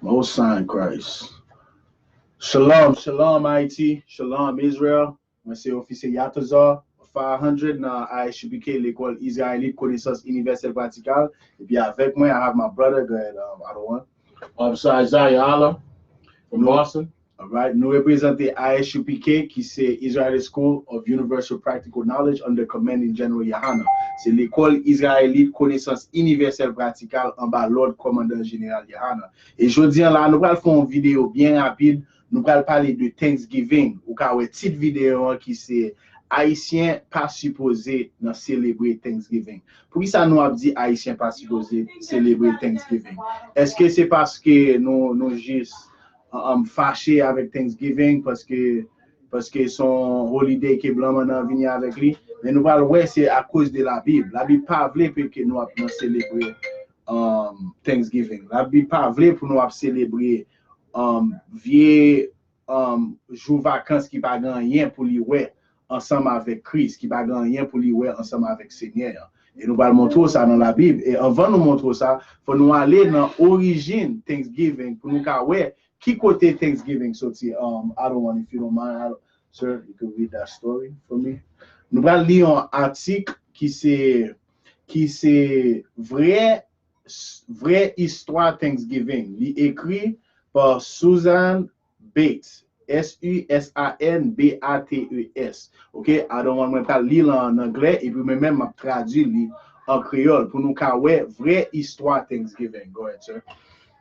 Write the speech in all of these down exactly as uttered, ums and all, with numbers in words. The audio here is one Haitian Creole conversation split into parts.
Most High in Christ. Shalom, shalom Haiti, shalom Israel. Mwen se Ofisye Yatazar five hundred nan I S U P K, Lekòl Izrayelit Konesans Inivèsèl Pratikal. Epi avèk mwen, I have my brother, go ahead, um, Adawan. Officer Isaiah Allah from Boston. Alright, nou reprezante I S U P K, ki se Israeli School of Universal Practical Knowledge under Commanding General Yohanan. Se Lekòl Izrayelit Konesans Inivèsèl Pratikal anba lòd Kòmandan Jeneral Yohanan. E jodi an la, nou pral fè yon videyo byen rapid. Nou pral pale de Thanksgiving. Ou ka wè tit videyo an ki se Ayisyen pa sipoze nan selebre Thanksgiving. Poukisa nou ap di Ayisyen pa sipoze selebre Thanksgiving? Èske se paske nou, nou jis um, fache avèk Thanksgiving paske, paske se yon holiday ke blan mannan vini avèk li? Men nou pral wè se akoz de Labib. Labib pa vle ke, ke nou ap nan selebre um, Thanksgiving. Labib pa vle pou nou ap selebre um, vye um, jou vakans ki pa gen anyen pou li wè ansanm avèk Kris, ki pa gen anyen pou li wè ansanm avèk Senyè an. E nou pral montre w sa nan Labib. E anvan nou montre w sa, fò nou ale nan orijin Thanksgiving pou nou ka wè ki kote Thanksgiving soti. Um, Adawan, if you don't mind, I don't, sir, you could read that story for me. Nou pral li yon atik ki se, ki se vrè, vrè istwa Thanksgiving. Li ekri pa Susan Bates. S U S A N B A T E S. Ok, Adawan, mwen pral li l an anglè, epi mwen menm m ap tradui li an kreyòl pou nou ka wè vrè istwa Thanksgiving. Go ahead, sir.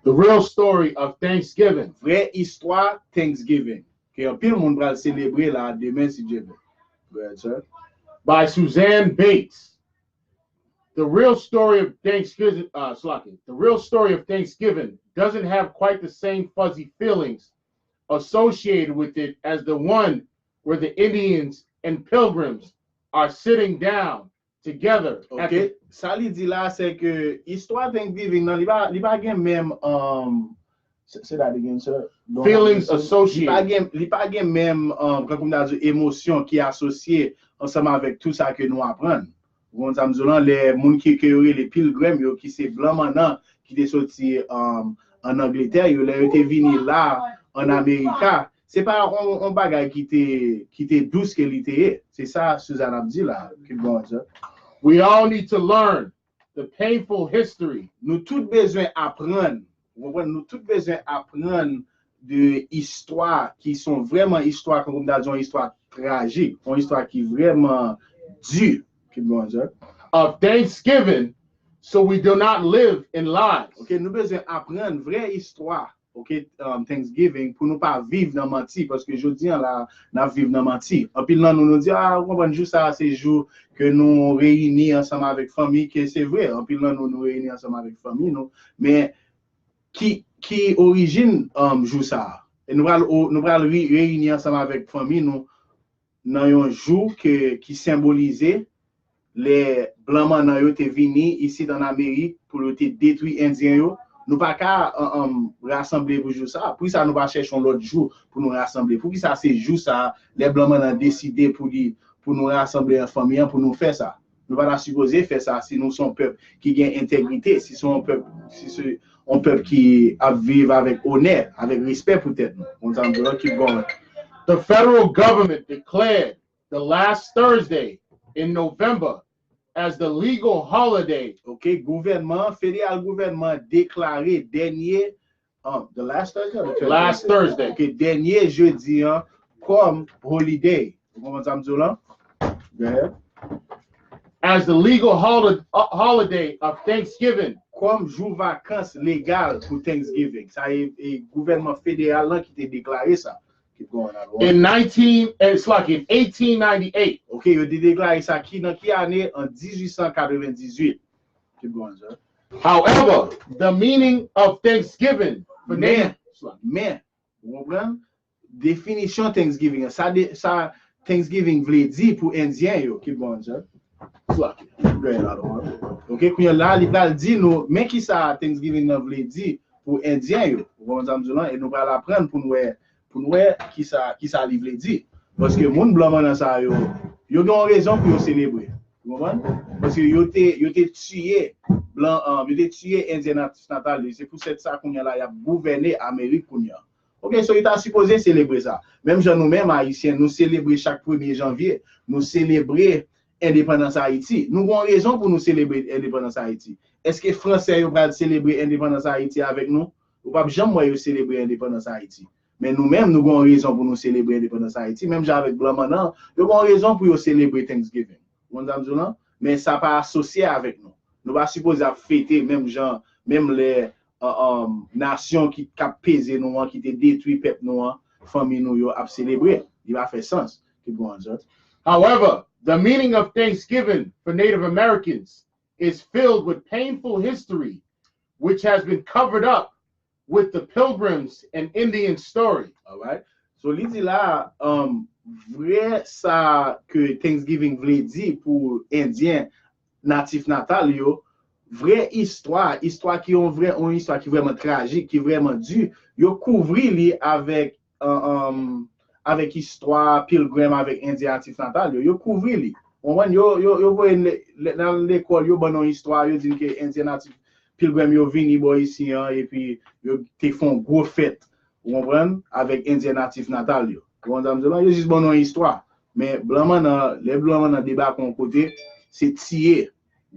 The real story of Thanksgiving. Vrè istwa Thanksgiving. Ke anpil moun pral selebre la demen si Dye vle. Go ahead, sir. By Suzanne Bates. The real story of Thanksgiving, uh, Slakin, the real story of Thanksgiving doesn't have quite the same fuzzy feelings associated with it as the one where the Indians and pilgrims are sitting down together. Ok, sa li di la se ke istwa Thanksgiving nan li pa, li pa gen menm um, say that again, sir. Feelings associated. Li pa gen, li pa gen menm um, kankou m ta di emosyon ki asosye ansanm avèk tou sa ke nou aprann. Ou konn sa m di w lan, lè moun ki ke yo rele pilgrim yo ki se blan mannan ki te soti um, an Angletè yo, lè yo te vini la an Amerika, se pa yon, yon bagay ki te, ki te dous ke li te ye. Se sa Suzanne ap di la. Keep going, sir. We all need to learn the painful history. Nou tout bezwen aprann. Ou konprann? Nou tout bezwen aprann de istwa ki son vrèman istwa, kankou m ta di, yon istwa trajik, yon istwa ki vrèman di. Keep going, sir. Of Thanksgiving, so we do not live in lies. Ok, nou bezwen aprann vrè istwa. Ok, um, Thanksgiving, pou nou pa viv nan manti, paske jodi an la, n ap viv nan manti. Anpil nan nou, nou di, ah, ou konprann, jou sa a se jou ke nou reyini ansanm avèk fanmi, ke se vre, anpil nan nou, nou reyini ansanm avèk fanmi nou, men ki, ki orijin um, jou sa a? E nou pral, nou pral re- reyini ansanm avèk fanmi nou nan yon jou ke, ki senbolize lè blan mannan yo te vini isit an Amerik pou yo te detwi Endyen yo. Nou pa ka um, um, rasanble pou jou sa a. Poukisa nou pa chèche yon lòt jou pou nou rasanble? Poukisa se jou sa a, lè blan mannan deside pou li, pou nou rasanble an fanmi an, pou nou fè sa? Nou pa ta sipoze fè sa si nou se yon pèp ki gen entegrite, si se yon pèp, si se yon pèp ki ap viv avèk onè, avèk respè pou tèt nou. Konn sa m di w lan, keep going. The federal government declared the last Thursday in November as the legal holiday. Ok, gouvènman, federal gouvènman deklare dènye um, the last Thursday or the federal Last Thursday. Ok, dènye jedi an kòm holiday. Ou konprann sa m di w lan? Go ahead. As the legal holi- uh, holiday of Thanksgiving. Kòm jou vakans legal pou Thanksgiving. Sa e, e gouvènman federal lan ki te deklare sa. Keep going, Adawan. In nineteen, eh, it's like in eighteen ninety-eight. Ok, yo te deklare sa ki nan ki ane? An dizuit san katrevendizuit. Keep going, sir. However, the meaning of Thanksgiving for Men, Native men, ou konprann? Definisyon Thanksgiving an. Sa, de, sa Thanksgiving vle di pou Endyen yo. Keep going, sir. Go ahead, Adawan. Ok, kounye a la, li pral di nou, men ki sa Thanksgiving nan vle di pou Endyen yo. Ou konprann sa m di w lan? E nou pral aprann pou n wè, pou n wè ki sa, ki sa li vle di. Paske moun blan mannan sa yo, yo gen yon rezon pou yo selebre. Ou konprann? Paske yo te, yo te tiye blan, um, yo te tiye Endyen natif natal yo. Se pou sèt sa kounye a la, y ap gouvène Amerik kounye a. Ok, so yo ta sipoze selebre sa. Menm jan nou menm, Ayisyen, nou selebre chak premye janvye, nou selebre endepandans Ayiti. Nou gen yon rezon pou nou selebre endepandans Ayiti. Èske Fransè yo pral selebre endepandans Ayiti avèk nou? Ou p ap janm wè yo selebre endepandans Ayiti. Men nou menm, nou gen yon rezon pou nou selebre endepandans Ayiti. Menm jan avèk blan mannan, yo gen yon rezon pou yo selebre Thanksgiving. Ou konn sa m di w lan? Men sa pa asosye avèk nou. Nou pa sipoze ap fete menm jan, menm lè, uh, um, nasyon ki, k ap peze nou an, ki te detwi pèp nou an, fanmi nou yo ap selebre. Li pa fè sans. Keep going, sir. However, the meaning of Thanksgiving for Native Americans is filled with painful history, which has been covered up with the Pilgrims and Indian story. Alright. So, li di la, um, vrè sa ke Thanksgiving vle di pou Endyen natif natal yo, vrè istwa, istwa ki yon vrè, yon istwa ki vrèman trajik, ki vrèman di, yo kouvri li avèk, uh, um, avèk istwa Pilgrim avèk Endyen natif natal yo. Yo kouvri li. Ou konprann? Yo, yo, yo voye le-, le-, nan lekòl, yo ban nou istwa, yo di n ke Endyen natif Pilgrim yo vini bò isi an, epi yo te fè yon gwo fèt, ou konprann, avèk Endyen natif natal yo. Ou konprann sa m di w lan? Yo jis ban nou yon istwa. Men blan mannan, lè blan mannan debake yon kote, se tiye,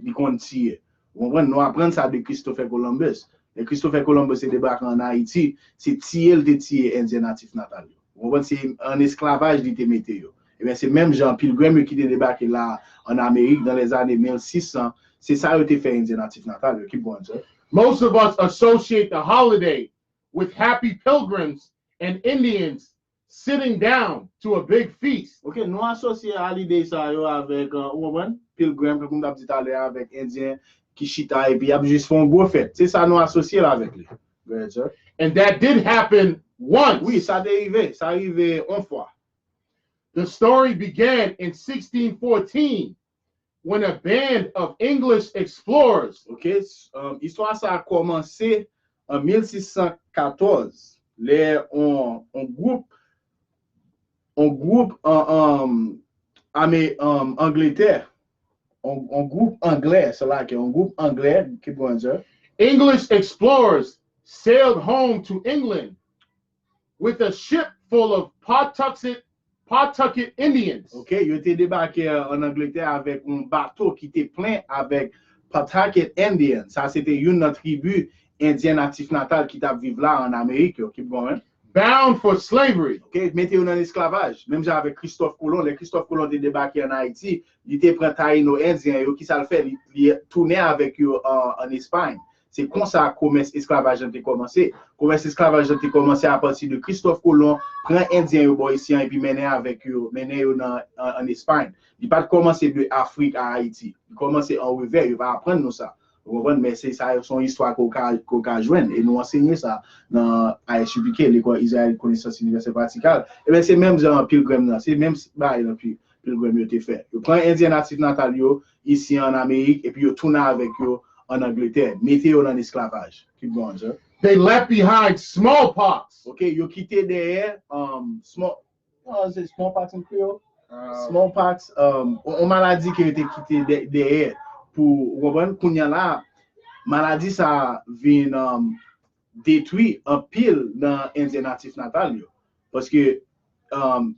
li konn tiye. Ou konprann? Nou aprann sa de Christopher Columbus. Lè Christopher Columbus te debake ann Ayiti, se tiye l te tiye Endyen natif natal yo. Ou konprann? Se ann esklavaj li te mete yo. Ebyen, se menm jan Pilgrim yo ki te debake la ann Amerik nan lèzane mil sis san, se sa yo te fè Endyen natif natal yo. Keep going, sir. Most of us associate the holiday with happy pilgrims and Indians sitting down to a big feast. Ok, nou asosye holiday sa yo avèk, uh, ou konprann? Pilgrim, tankou m t ap di talè a, avèk Endyen ki chita epi y ap jis fè yon gwo fèt. Se sa nou asosye l avèk li. Go ahead, sir. And that did happen once. Wi, sa te rive. Sa rive yon fwa. The story began in sixteen fourteen when a band of English explorers. Ok, s-, um, istwa sa a kòmanse an mil sis san katòz, lè on, on gwoup, on gwoup an, an, ame, an, Angletè, on, on gwoup anglè, se la ke on gwoup anglè, keep going, sir. English explorers sailed home to England with a ship full of Pawtuxet, Pawtucket Indians. Ok, yo te debake, uh, ann Angletè avèk yon bato ki te plen avèk Pawtucket Indians. Sa se te youn nan tribi Endyen natif natal ki t ap viv la ann Amerik yo. Keep going. Bound for slavery. Ok, mete yo nan esklavaj. Menm jan avèk Christophe Colomb. Lè Christophe Colomb te debake ann Ayiti, li te pran Tayino Endyen yo. Kisa l fè? Li, li tounen avèk yo an, ann Espay. Se konsa komès esklavaj lan te kòmanse. Komès esklavaj lan te kòmanse apati de Christophe Colomb pran Endyen yo bò isi an epi mennen avèk yo, mennen yo nan, an, ann Espay. Li pa t kòmanse de Afrik a Ayiti. Li kòmanse an revè, yo pa aprann nou sa. Ou konprann? Men se sa, se yon istwa ke w ka, ke w ka jwenn. E nou ansenye sa nan I S U P K, Lekòl Izrayelit Konesans Inivèsèl Pratikal. Ebyen, se menm jan Pilgrim nan, se menm bagay lan Pi-, Pilgrim yo te fè. Yo pran Endyen natif natal yo isi an Amerik, epi yo tounen avèk yo ann Angletè, mete yo nan esklavaj. Keep going, sir. They left behind smallpox. Ok, yo kite dèyè, um, small, oh, se smallpox an kreyòl? Uh, smallpox, um, on, on maladi ke yo te kite dè-, dèyè pou, ou konprann, kounye a la, maladi sa a vin, um, detwi anpil nan Endyen natif natal yo. Paske, um,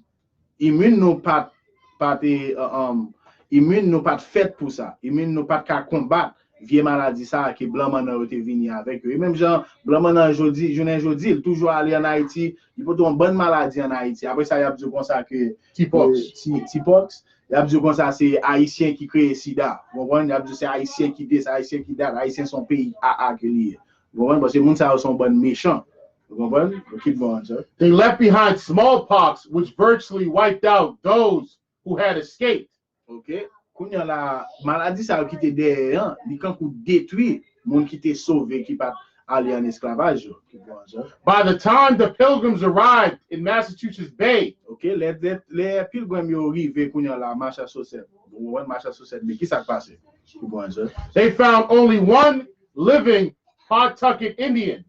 imin nou pa t, pa te, uh, um, imin nou pa t fèt pou sa. Imin nou pa t ka konbat vye maladi sa a ke blan mannan yo te vini avèk yo. E menm jan blan mannan jodi, jounen jodi, li toujou ale ann Ayiti, li pote yon bann maladi ann Ayiti. Apre sa, y ap di w konsa ke, T-pox. Ti, T-pox, y ap di w konsa se Ayisyen ki kreye sida. Ou konprann? Y ap di w se Ayisyen ki dis, Ayisyen ki dat, Ayisyen se yon peyi A A ke li ye. Ou konprann? Paske moun sa yo se yon bann mechan. Ou konprann? Keep going, sir. They left behind smallpox, which virtually wiped out those who had escaped. Ok. Kounye a la, maladi sa yo kite dèyè an, li kankou detwi moun ki te sove, ki pa t ale ann esklavaj yo. Keep going, sir. By the time the Pilgrims arrived in Massachusetts Bay, ok, lè, lè, lè Pilgrim yo rive kounye a la, Massachusetts. Ou konprann? Massachusetts Bay. Kisa k pase? Keep going, sir. They found only one living Pawtucket Indian,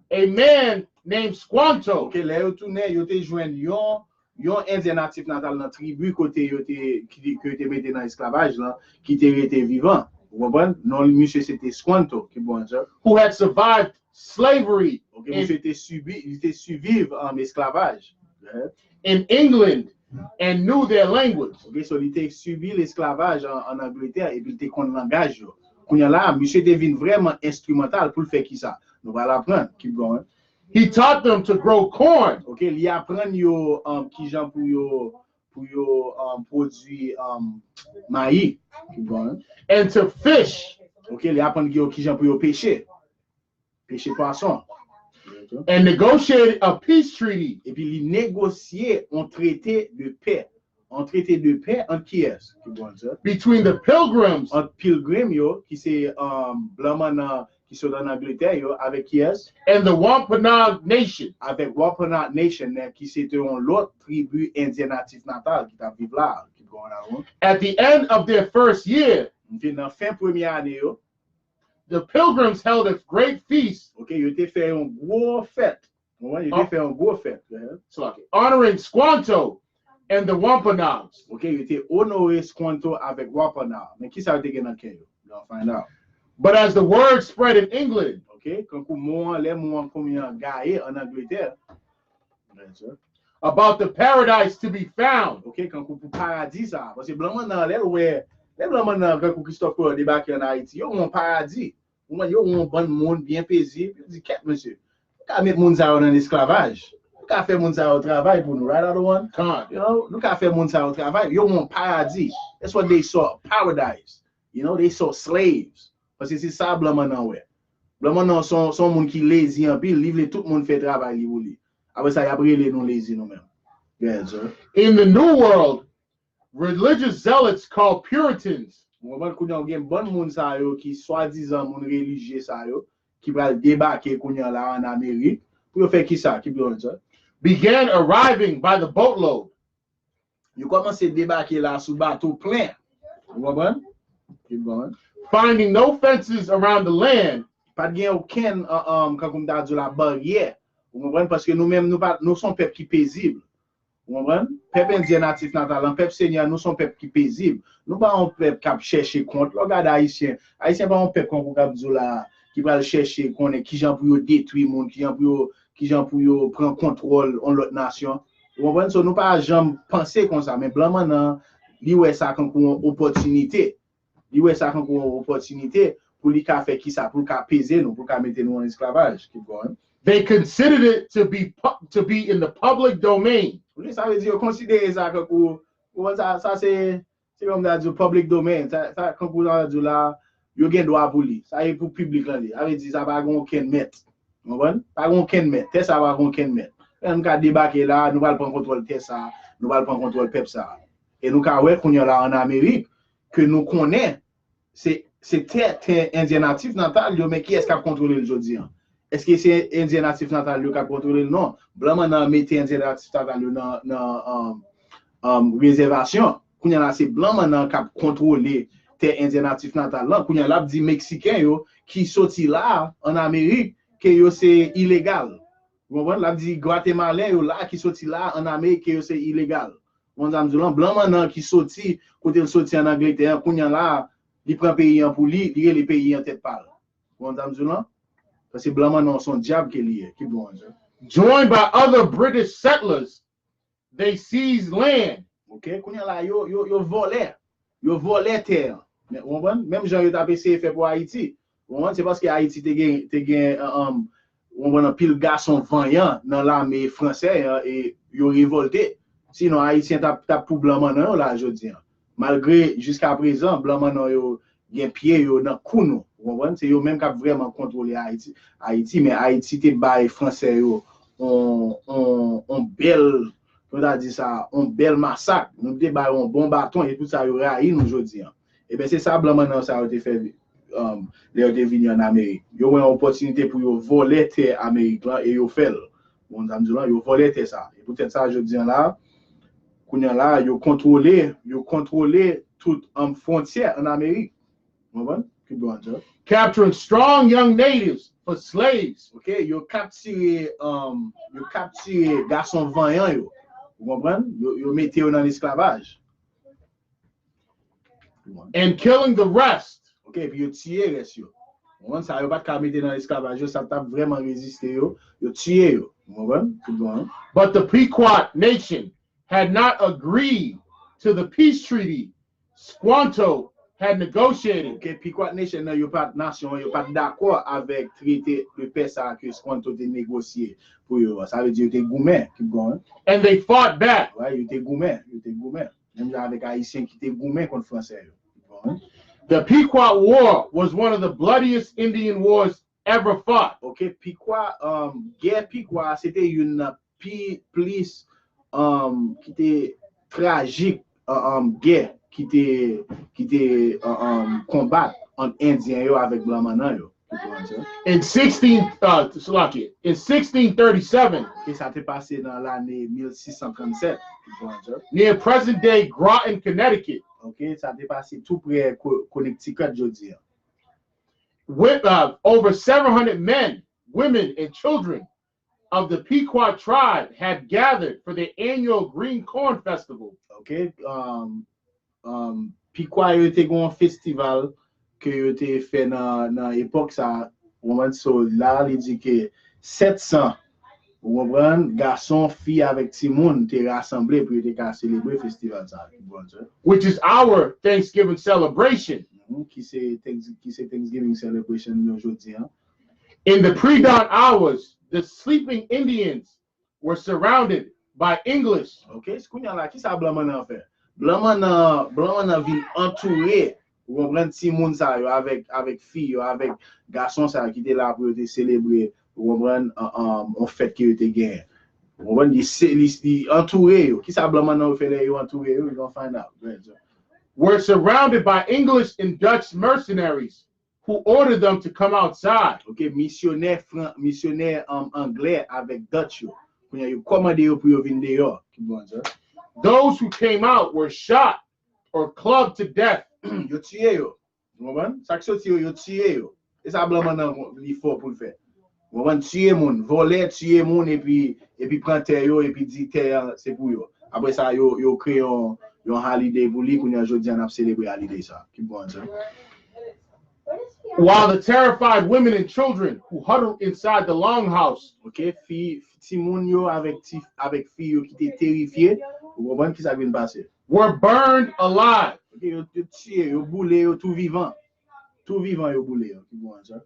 a man named Squanto. Ok, lè yo tounen, yo te jwenn yon, yon Endyen natif natal nan tribi kote yo te, ki, ke yo te mete nan esklavaj lan, ki te rete vivan. Ou konprann? Non misye se te Squanto, ki bon sa. Who had survived slavery Ok, misye te sibi, li te siviv an esklavaj. In England and knew their language. Ok, so li te sibi lesklavaj an, an Angletè epi li te konn langaj yo. Kounye a la, misye te vin vrèman enstrimantal pou l fè kisa? Nou pral aprann, keep going. He taught them to grow corn Ok, li aprann yo um, kijan pou yo pou yo um, pwodui um, mayi. Keep going. And to fish Ok, li aprann yo kijan pou yo peche. Peche pwason. And negotiated a peace treaty Epi li negosye yon trete de pè. Yon trete de pè ant kiyès? Keep going, sir. Between the pilgrims Ant pilgrim yo, ki se um, blan mannan ki sot an Angletè yo, avèk kiyès? and the Wampanoag nation. Avèk Wampanoag Nation, nan, ki se te yon lòt tribi endyen natif natal ki t ap viv la. Keep going, Aaron. At the end of their first year, Ok, nan fen premye ane yo, the pilgrims held a great feast, ok, yo te fè yon gwo fèt. Ou konprann? Yo te fè yon gwo fèt. honoring Squanto and the Wampanoags. Ok, yo te onore Squanto avèk Wampanoag. Men kisa yo te gen nan kè yo? You'll find out. But as the word spread in England, Ok, kankou mo an, lè mo an konbyen an gaye an Angletè. Yes, sir. About the paradise to be found. Ok, kankou pou paradi sa. Paske blan mannan, lè l wè, lè blan mannan, kankou Christophe Colomb debake an Ayiti, yo wè yon paradi. Ou wè, yo wè yon bann moun byen pezib. Yo di, kèt, mesye, nou ka met moun sa yo nan esklavaj. Nou ka fè moun sa yo travay pou nou, right, other one? Con. You know, nou ka fè moun sa yo travay. Yo wè yon paradi. That's what they saw, paradise. You know, they saw slaves. Paske se sa blan mannan wè. Blan mannan se yon se yon moun ki lezi anpil, li vle tout moun fè travay li pou li. Apre sa, y ap rele nou lezi nou menm. Yes, sir. In the New World, religious zealots called Puritans Ou konprann? Kounye a, ou gen bann moun sa yo ki swadizan moun relijye sa yo, ki pral debake kounye a la an Amerik, pou yo fè kisa? Keep going, sir. began arriving by the boatload. Yo kòmanse debake la sou bato plen. Ou konprann? Keep going. Finding no fences around the land, Pa t gen okenn, uh, um, kankou m ta di w la, baryè. Ou konprann? Paske nou menm, nou pa, nou se yon pèp ki pezib. Ou konprann? Pèp endyen natif natal lan, pèp senyè, nou se yon pèp ki pezib. Nou pa yon pèp k ap chèche kont. Lè w gade Ayisyen, Ayisyen pa yon pèp kankou k ap di w la, ki pral chèche konnen kijan pou yo detwi moun, kijan pou yo, kijan pou yo pran kontwòl yon lòt nasyon. Ou konprann? So, nou pa janm panse konsa, men blan mannan, li wè sa kankou yon opòtinite. Li wè sa kankou yon opòtinite pou li ka fè kisa? Pou l ka peze nou, pou l ka mete nou an esklavaj. Keep going. They considered it to be pu- to be in the public domain. Wi, sa vle di yo konsidere sa kankou, ou konn sa, sa se, se kòm ta di w public domain. Sa, sa kankou sa di w la, yo gen dwa pou li. Sa e pou piblik lan li. Sa vle di sa pa gen okenn mèt. Ou konprann? Pa gen okenn mèt. Tè sa pa gen okenn mèt. Lè nou ka debake la, nou pral pran kontwòl tè sa, nou pral pran kontwòl pèp sa. E nou ka wè kounye a la an Amerik, ke nou konnen, se, se tè, tè endyen natif natal yo, men kiyès k ap kontwole l jodi an? Èske se endyen natif natal yo k ap kontwole l? Non. Blan mannan mete endyen natif natal yo nan, nan um, um, rezèvasyon. Kounye a la, se blan mannan k ap kontwole tè endyen natif natal lan. Kounye a, l ap di Meksiken yo ki soti la a, an Amerik, ke yo se ilegal. Ou konprann? L ap di Gwatemalen yo la ki soti la a, an Amerik, ke yo se ilegal. Ou konprann sa m di w lan? Blan mannan ki soti, kote l soti an Angletè an, kounye a la, li pran peyi an pou li, li rele peyi an tèt pa l. Ou konprann sa m di w lan? Paske blan mannan se yon dyab ke li ye. Keep going, sir. Joined by other British settlers, they seized land. Ok, kounye a la, yo, yo, yo vòlè. Yo vòlè tè an. Men, ou konprann? Menm jan yo t ap eseye fè pou Ayiti. Ou konprann? Se paske Ayiti te gen, te gen, um, ou konprann, anpil gason vanyan nan lame fransè an e yo revòlte. Sinon, Ayisyen t ap, t ap pou blan mannan yo la jodi an. Malgre, jiska prezan, blan mannan yo gen pye yo nan kou nou. Ou konprann? Se yo menm k ap vrèman kontwole Ayiti, Ayiti, men Ayiti te bay fransè yo on, on, on bèl, nou ta di sa, on bèl masak. Nou te ba yo on bon baton, e tout sa yo rayi nou jodi an. Ebyen, se sa blan mannan sa yo te fè, um, lè yo te vini an Amerik. Yo wè yon opòtinite pou yo vòlè tè Amerik lan e yo fè l. Ou konn sa m di w lan, yo vòlè tè sa. E poutèt sa, jodi an la, kounye a la, yo kontwole, yo kontwole tout, um, fwontyè an Amerik. Ou konprann? Keep going, sir. Capturing strong young natives for slaves. Ok, yo kaptire, um, yo kaptire gason vanyan yo. Ou konprann? Yo, yo mete yo nan esklavaj. And killing the rest. Ok, epi yo tiye rès yo. Ou konprann sa, yo pa t ka mete nan esklavaj yo, sa t ap vrèman reziste yo, yo tiye yo. Ou konprann? Tout bon, hein? But the Pequot nation had not agreed to the peace treaty Squanto had negotiated. Ok, Pequot Nation nan, yo pa t, nasyon an, yo pa t dakò avèk trete de pè sa a ke Squanto te negosye pou yo a. Sa vle di yo te goumen, keep going. And they fought back. Right, yo te goumen, yo te goumen. Menm jan avèk Ayisyen ki te goumen kont Fransè yo. Keep going. The Pequot War was one of the bloodiest Indian wars ever fought. Ok, Pikwa, um, gè Pikwa se te youn nan pi plis um, ki te trajik uh, um, gè ki te ki te uh, um, konbat ant Endyen yo avèk blan mannan yo. Ou konprann sa? In sixteen, uh, Slovakia, in sixteen thirty-seven, E sa te pase nan lane mil sis san trannsèt. Ou konprann sa? Near present day Groton, Connecticut, Ok, sa te pase tou prè Ko- Connecticut jodi a. With uh, over seven hundred men, women, and children of the Pequot tribe had gathered for the annual Green Corn Festival. Ok, um, um, Pikwa yo te gen yon festival ke yo te fè nan, nan epòk sa. Ou konprann? So la, li di ke sèt san, ou konprann, gason, fi avèk timoun te rasanble pou yo te ka selebre festival sa. Ou konprann sa? Which is our Thanksgiving celebration. Mhm, ki se Thanks- ki se Thanksgiving celebration nou jodi an. In the pre dawn hours, the sleeping Indians were surrounded by English. Ok, kounye a la, ki sa blan mannan fè? Blan mannan, blan mannan vin antoure, ou konprann, timoun sa yo avèk avèk fi yo, avèk gason sa yo ki te la pou yo te selebre, ou konprann, an- an- yon fèt ke yo te genyen. Ou konprann, li se- li li antoure yo. Ki sa blan mannan yo fè lè yo antoure yo? We gonna find out. Go ahead, sir. Were surrounded by English and Dutch mercenaries who ordered them to come outside. Ok, misyonè fran, misyonè um, anglè avèk Dutch yo. Kounye a, yo kòmande yo pou yo vin deyò. Keep going, sir. Those who came out were shot or clubbed to death. Yo tiye yo. Ou konprann? Sa k soti yo, yo tiye yo. E sa blan mannan li fò pou l fè. Ou konprann? Tiye moun, vòlè, tiye moun, epi epi pran tè yo, epi di tè a se pou yo. Apre sa, yo yo kreye yon yon holiday pou li, kounye a jodi a n ap selebre holiday sa. Keep going, sir. While the terrified women and children who huddled inside the longhouse Ok, fi timoun yo avèk ti avèk fi yo ki te terifye, ou konprann ki sa k vin pase? Were burned alive. Ok, yo, yo tiye, yo boule yo tou vivan. Tou vivan yo boule yo. Keep going, sir.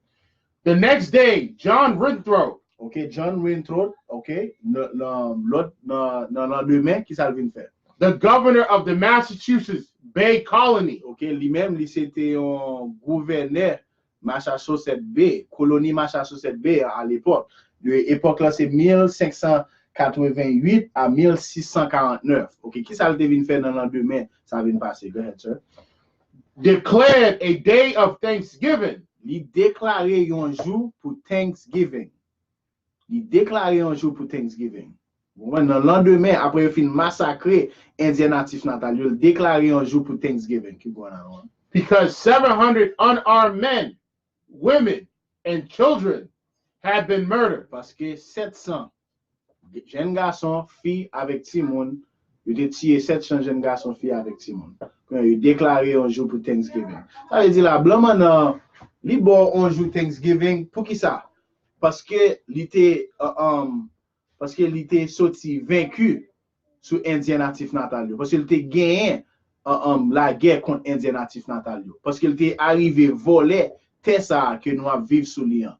The next day, John Renthrow, Ok, John Renthrow, ok, nan nan lòt nan nan landemen, ki sa l vin fè? The governor of the Massachusetts Bay Colony, Ok, li menm, li se te yon gouvènè Massachusetts Bay, koloni Massachusetts Bay a lepòk. De epòk la, se mil senk san katreven uit a mil sis san karant nèf. Ok, ki sa l te vin fè nan landemen sa vin pase? Go ahead, sir. Declared a day of thanksgiving. Li deklare yon jou pou Thanksgiving. Li deklare yon jou pou Thanksgiving. Ou konprann? Nan landemen, apre yo fin masakre Endyen natif natal yo, li deklare yon jou pou Thanksgiving. Keep going, Aaron. Because seven hundred unarmed men, women, and children had been murdered. Paske sèt san jèn gason, fi avèk timoun, yo te tiye sèt san jèn gason, fi avèk timoun. Kounye a, yo deklare yon jou pou Thanksgiving. Sa vle di la, blan mannan, li ba w yon jou Thanksgiving, poukisa? Paske li te, uh, um, paske li te soti venki sou Endyen natif natal yo. Paske li te genyen, uh, um, lagè kont Endyen natif natal yo. Paske li te arive vòlè tè sa a ke nou ap viv sou li an.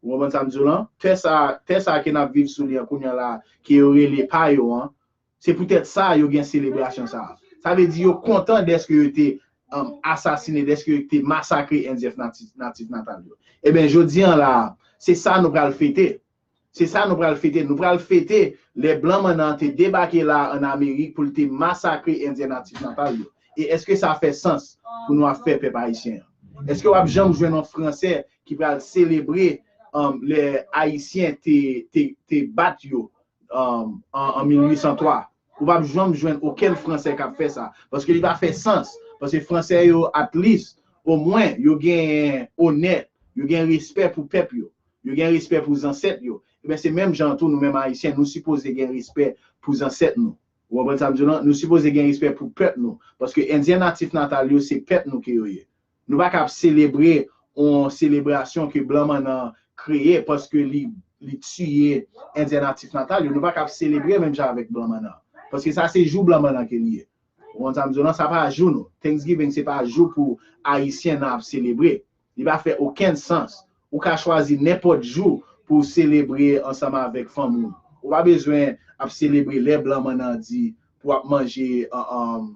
Ou konprann sa m di w lan? Tè sa, tè sa ke n ap viv sou li an kounye a la, ke yo rele pa yo an, se poutèt sa yo gen selebrasyon sa a. Sa vle di yo kontan dèske yo te um, asasine, dèske yo te masakre Endyen natif, natif natal yo. Ebyen, jodi an la, se sa nou pral fete. Se sa nou pral fete. Nou pral fete lè blan mannan te debake la an Amerik pou l te masakre Endyen natif natal yo. E èske sa fè sans pou nou ap fè pèp ayisyen an? Èske w ap janm jwenn yon Fransè ki pral selebre um, lè Ayisyen te, te, te bat yo um, an, an mil uit san twa? Ou p ap janm jwenn okenn Fransè k ap fè sa. Paske li pa fè sans. Paske Fransè yo, at least, omwen, yo gen onè, yo gen respè pou pèp yo. Yo gen respè pou zansèt yo. Ebyen, se menm jan tou, nou menm Ayisyen, nou sipoze gen respè pou zansèt nou. Ou konprann sa m di w lan? Nou sipoze gen respè pou pèp nou. Paske Endyen natif natal yo, se pèp nou ke yo ye. Nou pa ka ap selebre yon selebrasyon ke blan mannan kreye paske li, li tiye Endyen natif natal yo. Nou pa ka ap selebre menm jan avèk blan mannan. Paske sa se jou blan mannan ke li ye. Ou konprann sa m di w lan? Sa pa jou nou. Thanksgiving se pa jou pou Ayisyen nan ap selebre. Li pa fè okenn sans. Ou ka chwazi nenpòt jou pou w selebre ansanm avèk fanmi w. Ou pa bezwen ap selebre lè blan mannan di pou w ap manje, an, an,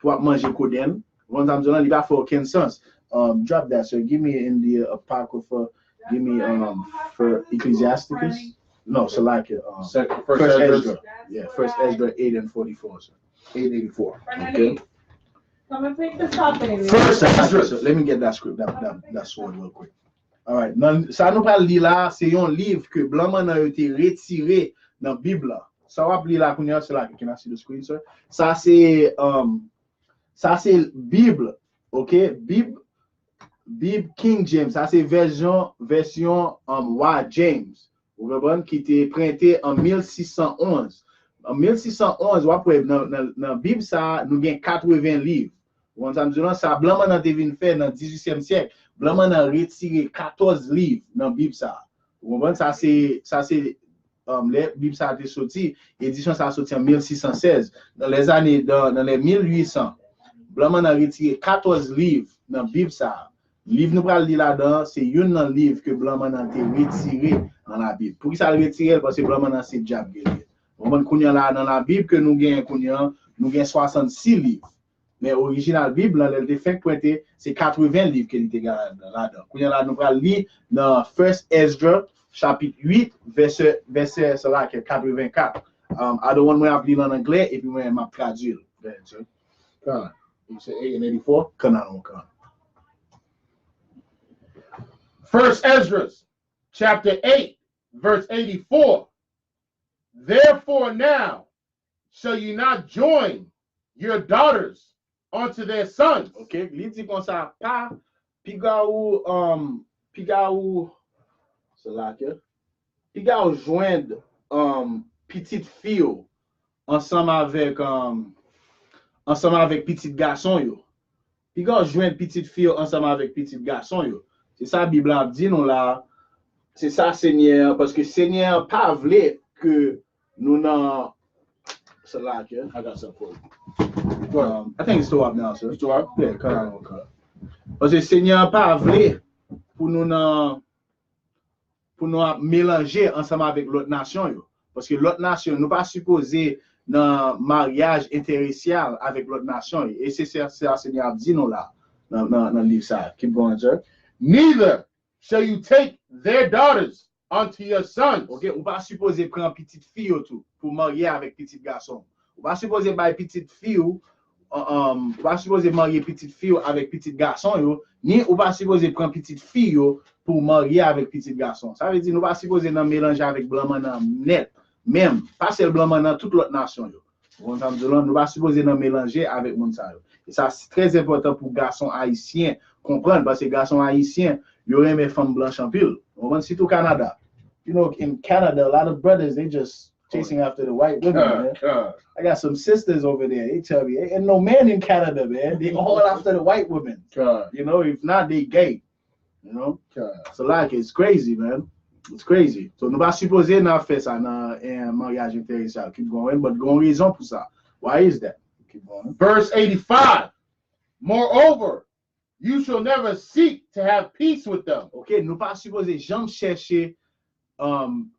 pou w ap manje kodenn. Ou konprann sa m di w lan? Li pa fè okenn sans. Um, drop that, sir. Give me in the Apocrypha. Give me, um, for Ecclesiasticus. No, Salakya. Um, Se- First First Ezra. Ezra. Yeah, First Ezra eight and forty-four, sir. Eight eighty-four. Okay. Come and pick this up, baby. First Ezra. So, let me get that script, that, that, that sword real quick. All right. Nan, sa nou pral li la, se yon liv ke blan mannan yo te retire nan Bib la. Sa w ap li la kounye a, se la, can I see the screen, sir? Sa se, um, sa se Bib, ok? Bib, Bib King James, sa se vèsyon, vèsyon, um, wa James. Ou konprann? Ki te prente an mil sis san onz. An mil sis san onz, w ap wè nan, nan, nan Bib sa a, nou gen katreven liv. Ou konprann sa m di w lan? Sa blan mannan te vin fè nan dizuityèm syèk. Blan mannan retire katòz liv nan Bib sa a. Ou konprann? Sa se, sa se, um, lè Bib sa a te soti, edisyon sa a soti an mil sis san sèz. Nan lèzane, nan, nan lè mil uit san, blan mannan retire katòz liv nan Bib sa a. Liv nou pral li ladan an, se youn nan liv ke blan mannan te retire nan Labib. Poukisa l retire l? Paske blan mannan se dyab ke l ye. Ou konprann? Kounye a la, nan Labib ke nou genyen kounye a, nou gen swasannsis liv. Men orijinal Bib lan, lè l te fenk prente, se katreven liv ke li te gen ladan. Kounye a la, nou pral li nan First Ezra, chapit uit, vèsè, vèsè, sa la, ke katreven kat. Um, a the one mwen ap li l an anglè, epi mwen, m ap tradui l. Go ahead, sir. Con. You said eight and eighty-four? Come on, come. First Ezra, chapter eight, verse eighty-four. Therefore now shall you not join your daughters unto their sons. Ok, li di konsa, pa, piga ou, um, piga ou, se la ke, piga ou jwenn, um, pitit fi w ansanm avèk, um, ansanm avèk pitit gason yo. Piga w jwenn pitit fi w ansanm avèk pitit gason yo. Se sa Bib la ap di nou la. Se sa Senyè an, paske Senyè an pa vle ke nou nan, se la ke, I got something for you. um, I think it's still up now, sir. You still up? Yeah, cut out, cut out. Paske Senyè an pa vle pou nou nan, pou nou ap melanje ansanm avèk lòt nasyon yo. Paske lòt nasyon, nou pa sipoze nan maryaj entèresyal avèk lòt nasyon yo. E se sa, se sa Senyè ap di nou la, nan, nan, nan liv sa. Keep going, sir. Neither shall you take their daughters unto your sons. Ok, ou pa sipoze pran pitit fi yo tou pou marye avèk pitit gason. Ou pa sipoze bay pitit fi w, um, um, ou pa sipoze marye pitit fi w avèk pitit gason yo, ni ou pa sipoze pran pitit fi yo pou marye avèk pitit gason. Sa vle di nou pa sipoze nan melanje avèk blan mannan nèt, menm, pa sèl blan mannan, tout lòt nasyon yo. Ou konprann sa m di w lan? Nou pa sipoze nan melanje avèk moun sa yo. E sa se trè enpòtan pou gason ayisyen konprann, paske gason ayisyen, yo renmen fanm blanch anpil. Ou konprann? Sitou Kanada. You know, in Canada, a lot of brothers, they just chasing after the white women, man. Con, con. I got some sisters over there. They tell me, "Ain't no man in Canada, man. They all after the white women. Con, You know, if not, they gay." You know? con. So, like, it's crazy, man. It's crazy. So, nou pa sipoze nan fè sa nan, eh, maryaj entèresyal. Keep going, but gon rezon pou sa. Why is that? Keep going. Verse eighty-five. Moreover, you shall never seek to have peace with them. Ok, nou pa sipoze janm chèche, um,